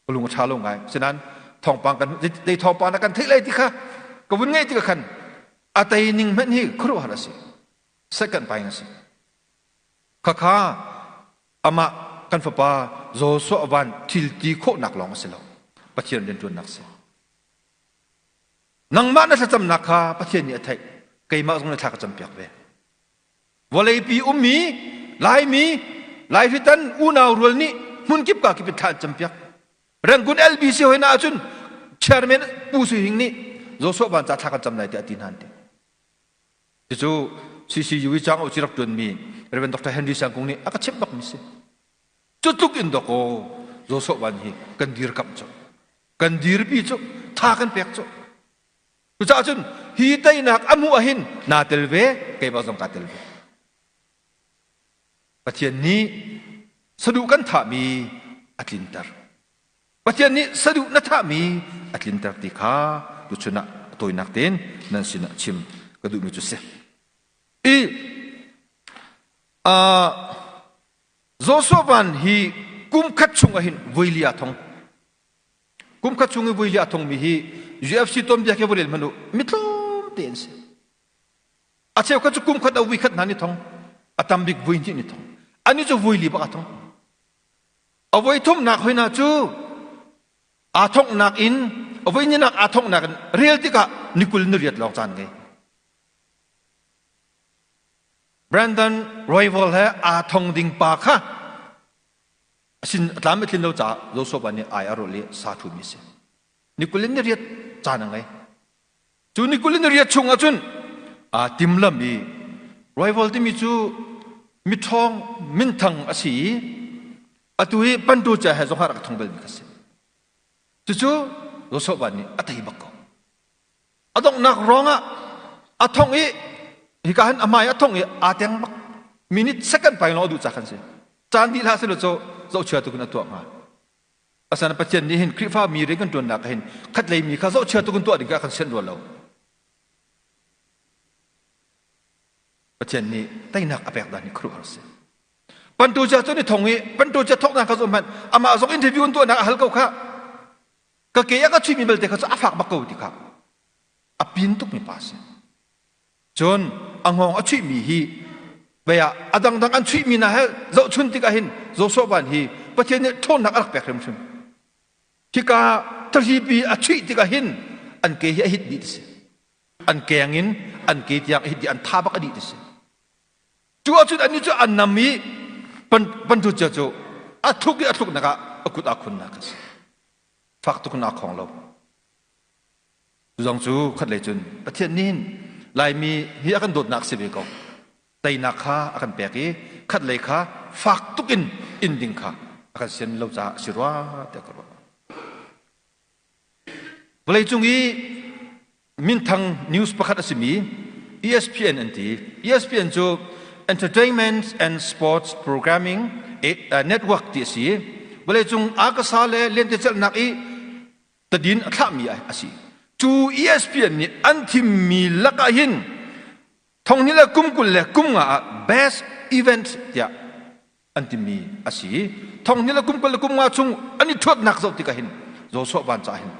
Ka lung a ṭha lo ngai. Sinain thawngpang kan zei thawngpang na kan theih lai ti kha ka vun ngaih tikah khan a tei ning hmanh hi khuaruahhar a si. Second paing a si. Khakha amah kan fapa Joshua van thil ti khawhnak lawng a si lo. Pathian rianṭuannak si. Nangmah na thlacamnak kha Pathian nih a theih. Keimah zong na thla ka campiak ve. Vawleipi ummi Laimi Laihritan unau rual nih hmunkip ka kip in thla an campiak. Rangoon LBC hoi na ahcun chairman Pu Sui Hing nih Joshua van ca thla kan cam lai tiah a ti hna an ti. Cucu CCU i Chang Oci rak ṭuanmi Rev. Dr. Henry Sang Kung nih a ka chimh bakmi si. Cu tluk in dawkaw Joshua Van hi kan dirkamh cu. Kan dirpi cu tha kan pek cu. Cucaah cun hi teinak a hmuh ahhin naa tel ve, keimah zong kaa tel ve. Pathian nih saduh kan thahmi a tlinter. Pathian nih saduh na thahmi a tlinter ti kha tuchun ah a tawinak tein nan sinah chim ka duhmi cu si. I uh, Joshua van hi kum khat chung ah hin voili aa thong. Kum khat chung i voili aa thongmi hi UFC tuanbia khi va rel hmanh u, mi tlawm te an si. A cheukhat cu kum khat a vui khat hna ni thong, a tam bik vui hnih ni thong. Ani cu vui li bak a thong. A voi thumnak hoi hna cu aa thonghnak in a voi ninak aa thonghnak in rel tikah ni kul ni riat lawng caan ngei. Brandon Royval he aa thong ding pa kha asin a tlam a tlin lo caah Joshua nih ai a rawlh i sa thumi a si. Ni kul in ni riat caan a ngei. Cu ni kul in ni riat chung ahcun aa timlam i Royval timi cu miṭhawng minthang a si i atu hi pantu ca he zong rak thong balmi kha si. Cucu Joshua nih a tei bak ko. A donghnak ruangah a thong i hika hin a hmai a thong i aa teng bak. Minute second pai lawng a duh ca khan si. Caan dih hlah selaw cu zohchia tuk in a tuah hnga. Asana Pathian nih hin Khrihfa mi rian kan ṭuannak ah hin khatlei mi kha zohchia tuk in tuah ding kha a kan sianh rua lo. Pathian nih teinak a pek dan hi khuaruahhar a si. Pantu cia cu ni thong i pantu cia thawknak kha zoh hmanh amah zong interview an tuahnak a hal ko kha. Ka ke a ka chuihmi belte kha cu a fak bak ko ti kha a pin tukmi pa a si. Cun a hngawng a chuihmi hi vei ah a dangdang an chuihmi hna he zohchun tikah hin Joshua van hi Pathian nih ṭhawnnak a rak pek hrimhrim. Hika thahripi a chuih tikah hin an ke hi a hit dih ti si. An keng in an ke tiang a hit dih, an tha bak a dih ti si. Cu ahcun annih cu an nam i pantu cia cu a thluk i a thluknak ah a kut aa khunnak a si. Fak tuk in aa khong lo. Cu zong cu khatlei cun Pathian nih hin Laimi hi a kan dawtnak si ve ko. Teinak kha a kan pek i khatlei kha fak tuk in in ding kha a kan sian lo caah a si rua tiah ka ruah. Vawleicung i minthang news pakhat a simi ESPN an ti. ESPN cu Entertainment and Sports Programming Network ti a si. Vawleicung akasa le lentecelhnak i tadin a thlahmi a si. Cu ESPN nih an thimmi lakah hin thonghnih le kum 20 le kum nga ah best event tiah an timi a si. Thonghnih le kum 20 le kum nga chung an i ṭhuatnak zoh tikah hin Joshua van caah hin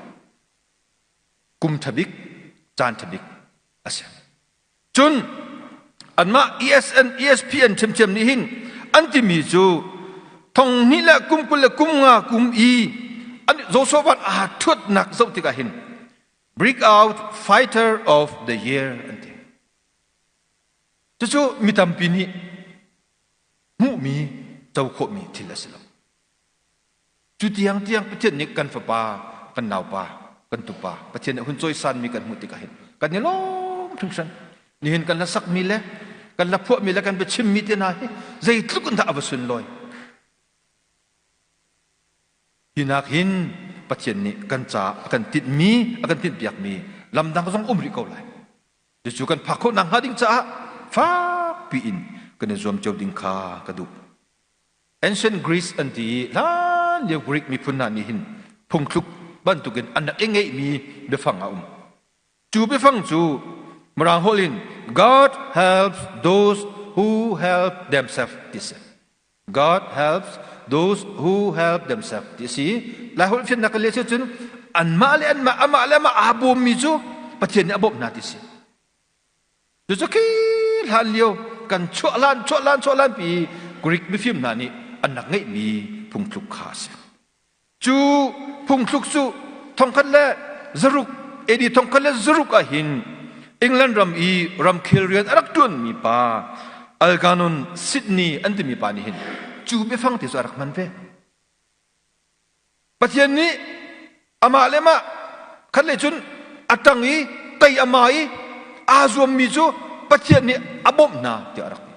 kum ṭhabik caan ṭhabik a si. Cun anmah ESN ESPN ṭhiamṭhiam nih hin an timi cu thonghnih le kum 20 le kum nga kum i an Joshua van aa ṭhuatnak zoh tikah hin breakout fighter of the year an ti. Cucu mi tampi nih hmuhmi co khawhmi thil a si lo. Cu tiang tiang Pathian nih kan fapa, kan naupa, kan tupa Pathian nih hun cawisanmi kan hmuh tikah hin kan i lawm hringhran. Nihin kan hlasakmi le kan la phuahmi le kan biachimmi te hna hi zeitluk in dah a va sunlawi. Hi nak hin Pathian nih kan ca a kan tinhmi, a kan tinhpiakmi lamdang zong um rih ko lai. Cucu kan phak khawh nakhnga ding caah fakpi in kan i zuam cio ding kha ka duh. Ancient Greece an ti i hlan lio Greek miphun hna nih hin phungthluk bantukin an rak i ngeihmi biafang a um. Cu biafang cu Mirang holh in God helps those who help themselves ti si. God helps those who help themselves ti si. Lai holh fiannak kan leh si cun anmah le anmah amah le amah aa bawmmi cu Pathian nih a bawmh hna ti si. Cucu khi hlan lio kan chuah lan chuah lan chuah lan pi Greek mifim hna nih an rak ngeihmi phungthluk kha a si. Cu phungthluk cu thongkhat le zaruk AD thongkhat le zaruk ah hin England ram i ramkhel rian a rak ṭuanmi pa Algernon Sidney an timi pa nih hin cu biafang te cu a rak hman ve. Pathian nih amah le mah khat le cun a ṭang i tei a ma i aa zuammi cu Pathian nih a bawmh hna tiah a rak ti.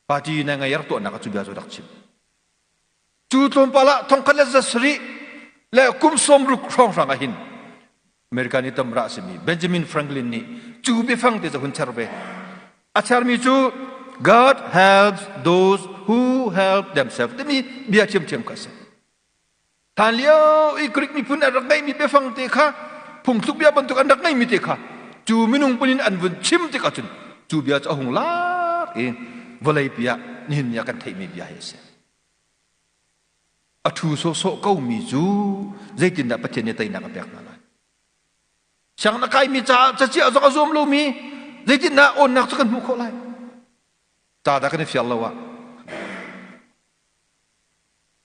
Party na ngei rak tuahnak ah cu bia cu rak chim. Cu tlawmpal ah thongkhat le zasarih le kum sawmruk hrawnghrang ah hin America nih tamra a simi Benjamin Franklin nih cu biafang te cu hun cher ve. A chermi cu God helps those who help themselves timi bia ṭhiamṭhiam kha a si. Hlan lio i Greek miphun an rak ngeihmi biafang te kha phungthluk bia bantuk an rak ngeihmi te kha cu minung punin an vun chim tik ahcun cu bia cu a hung lar i vawlei pi ah nihin ni ah kan theihmi bia hi a si. A ṭhu sawhsawh komi cu zeitindah Pathian nih teinak a pek hna lai? Sianginn a kaimi caah caciah zong a zuam lomi, Zeitindah awnnak cu kan hmuh khawh lai? Ca dah kan i fial lo ah.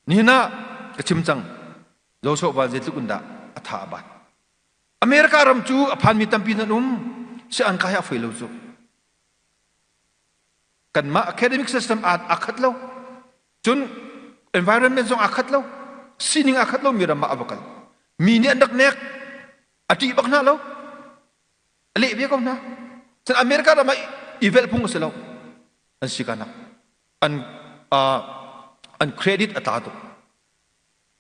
Nihin ah ka chim cang. Joshua van zeitluk in dah a tha a bat. America ram cu a phanmi tampi nan um. Si an kai a foi lo cu. Kanmah academic system aa khat lo. Cun environment zong aa khat lo. Sining aa khat lo mi ram ah a va kal. Mi nih an rak nek. A ṭih bak hna lo. A leh ve ko hna. Cun America ram ah i velh phung a si lo. An si kanak. An an credit a tla tuk.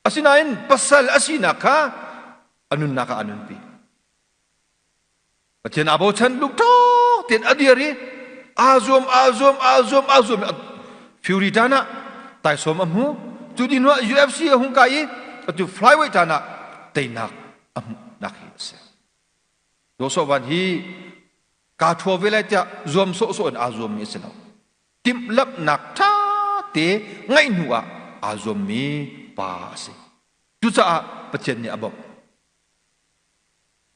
Asinain pasal a sinak kha a nunnak ah a nunpi. Pathian aa bochan lungṭawk tein a dir i aa zuam aa zuam aa zuam aa zuam Fury tan ah taisawm a hmu cu ni hnuah UFC a hung kai i atu flyweight tan ah teinak a hmuhnak hi a si. Joshua Van hi kaa ṭhua ve lai tiah zuam sawhsawh in aa zuammi a si lo. Timhlamhnak ṭha te ngaih hnu ah aa zuammi pa a si. Cucaah Pathian nih a bawmh.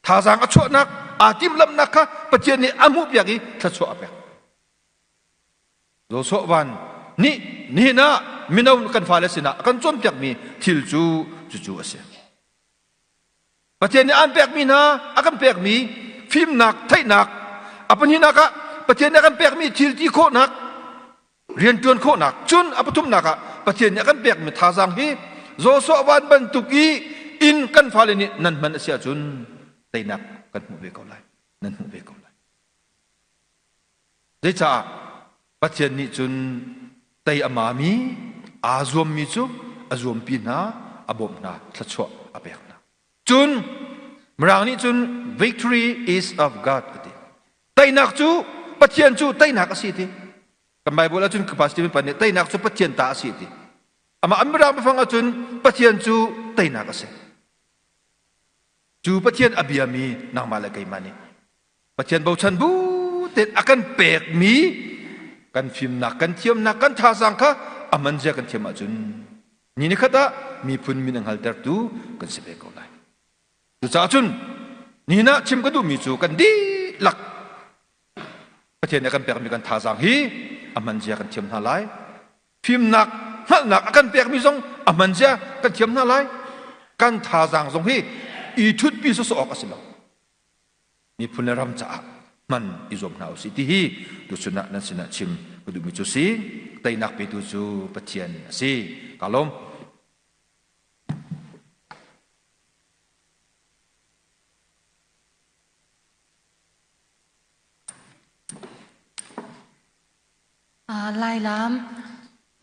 Thazaang a chuahnak, aa timhlamhnak kha Pathian nih a hmuhpiak i thluachuah a pek. Joshua Van nih nihin ah mino kan fale sinah a kan cawnpiakmi thil cu cucu a si. Pathian nih aan pekmi hna a kan pekmi fimnak, theihnak, a pahnihnak ah Pathian nih a kan pekmi thil ti khawhnak, rianṭuan khawhnak, cun a pathumnak ah Pathian nih a kan pekmi thazaang hi Joshua van bantuk i inn kan fale nih nan hman a si ahcun teinak kan hmuh ve ko lai, nan hmuh ve ko lai. Zeicah Pathian nih cun tei a mami, aa zuammi cu a zuampi hna, a bawmh hna, thluachuah a pek hna. Cun Mirang nih cun victory is of God a ti. Teinak cu Pathian cu teinak a si ti. Kan Bible ahcun capacity pan nih teinak cu Pathian ta a si ti. Amah an Mirang biafang ahcun Pathian cu teinak a si. Cu Pathian a biami nangmah le keimah nih Pathian bochan bu tein a kan pekmi kan fimnak, kan thiamnak, kan thazaang kha a man zia kan thiam ahcun ni nikhat ah miphun min a hngaltertu kan si ve ko lai. Cucaah cun nihin ah chim ka duhmi cu kan dihlak Pathian nih a kan pekmi kan thazaang hi a hman zia kan thiam hna lai. Fimnak, hngalhnak a kan pekmi zong a hman zia kan thiam hna lai. Kan thazaang zong hi i ṭhutpi sawsawh awk a si lo. Miphun le ram caah hman i zuam hna usih ti hi tuchun ah nan sinah chim ka duhmi cu si. Teinak petu cu Pathian a si. Ka lawm. Lailam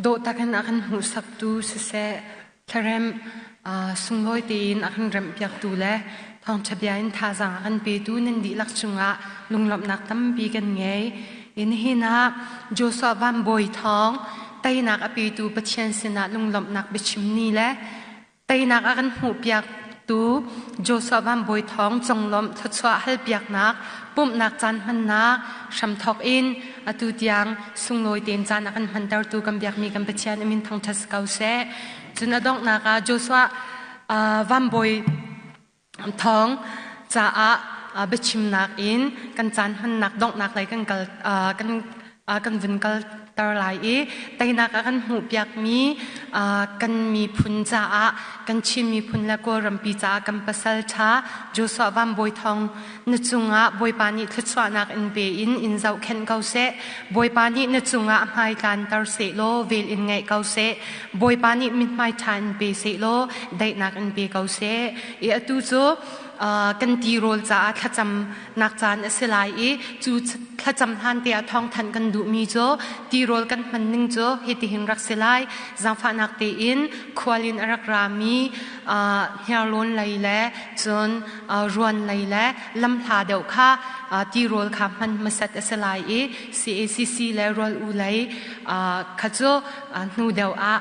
dawh takin a kan hmuhsaktu siseh, thlarem sunglawi tein a kan remhpiaktu le thawngṭha bia in thazaang a kan petu nan dihlak cungah lunglawmhnak tampi kan ngei. Nihin ah Joshua Van Bawi Thawng teinak a petu Pathian sinah lunglawmhnak biachim ni le Teinak a kan hmuhpiaktu Joshua Van Bawi Thawng conglawmh thluachuah halpiaknak pumhnak caan hmannak hramthawk in atu tiang sunglawi tein caan a kan hmantertu kan biakmi kan Pathian a min thangṭhat si ko seh. Cun a donghnak ah Joshua Van Bawi Thawng caah biachimnak in kan caan hmannak donghnak lei kan kal kan kan vun kalter lai i teinak a kan hmuhpiakmi kan miphun caah kan Chin miphun le Kawlrampi caah kan pasal ṭha Joshua Van Bawi Thawng na cungah Bawipa nih thluachuahnak in pe in in zohkhenh ko seh. Bawipa nih na cungah hmai tlanter seh law vel in ngaih ko seh. Bawipa nih mithmai ṭha in pe seh law daihnak in pe ko seh. I atu cu kan tirawl caah thlacamnak caan a si lai i cu thlacam hlan te ah thawngthanh kan duhmi cu tirawl kan hman ning cu hitihin rak si lai. Zaangfahnak tein khual in a rak rami hniarlawn lei le cun ruan lei le lamhla deuh kha tirawl kha hman hmasat a si lai i CACC le rual u lei kha cu hnu deuh ah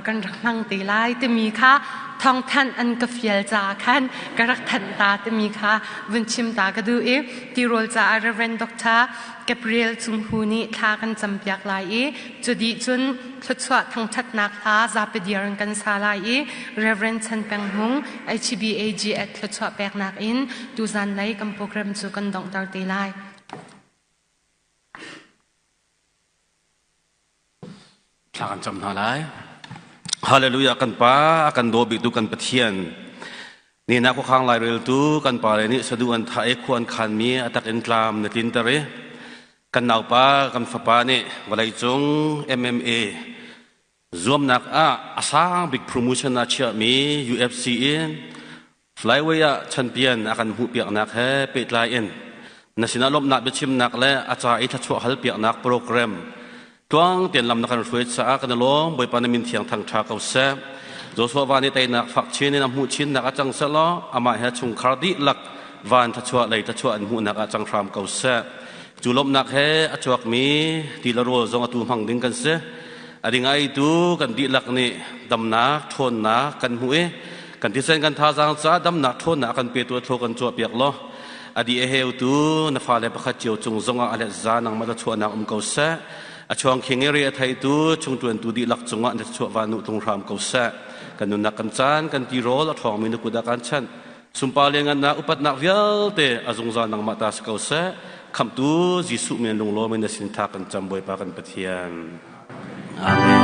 kan rak hmang te lai timi kha thawngthanh an ka fial caah khan ka rak thanh ta timi kha vun chim ta ka duh i tirawl caah Reverend Dr. Gabriel Cung Hu nih thla kan campiak lai i cudih cun thluachuah thangṭhatnak hla zapi dir in kan sa lai i Reverend Chan Peng Hmung HBAG at thluachuah peknak in tuzan lei kan program cu kan donghter te lai. Thla kan cam hna lai. Hallelujah kan Pa a kan daw biktu kan Pathian. Ni na khuakhang laireltu kan pale nih sadu an thah i khua an khanmi a tak in tlam na tlinter i kan naupa kan fapa nih vawleicung MMA zuamnak ah a sang bik promotion ah chiahmi UFC in flyway ah champion a kan hmuhpiaknak he pehtlai in na sinah lawmhnak biachimnak le a ca i thluachuah halpiaknak program Tluang tein lam na kan hruai caah kan i lawm. Bawipa na min thiang thangṭha ko seh. Joshua va nih teinak fak chin in a hmuh chinnak ah cang sehlaw amah he chungkhar dihlak van thluachuah lei thluachuah an hmuhnak ah cang hram ko seh. Cu lawmhnak he a chuakmi ti le rawl zong atu hmang ding kan si. A ding a eitu kan dihlak nih damnak, ṭhawnnak kan hmuh i kan thisen kan thazaang caah damnak ṭhawnnak a kan petu a thlaw kan cuahpiak law A di a heutu na fale pakhat cio cung zongah a let za nangmah na chuahnak um ko seh. A chuang khing i ri a theitu chungṭuantu dihlak cungah na chuah va nu tlung hram ko seh. Kan nunnak kan caan kan tirawl a ṭhawngmi na kut ah kan chanh. Sunpar le ngannak upatnak vialte a zungzal nangmah ta si ko seh. Khamhtu Jesuh min lunglawm in na sin tha kan cam Bawipa kan Pathian. Amen.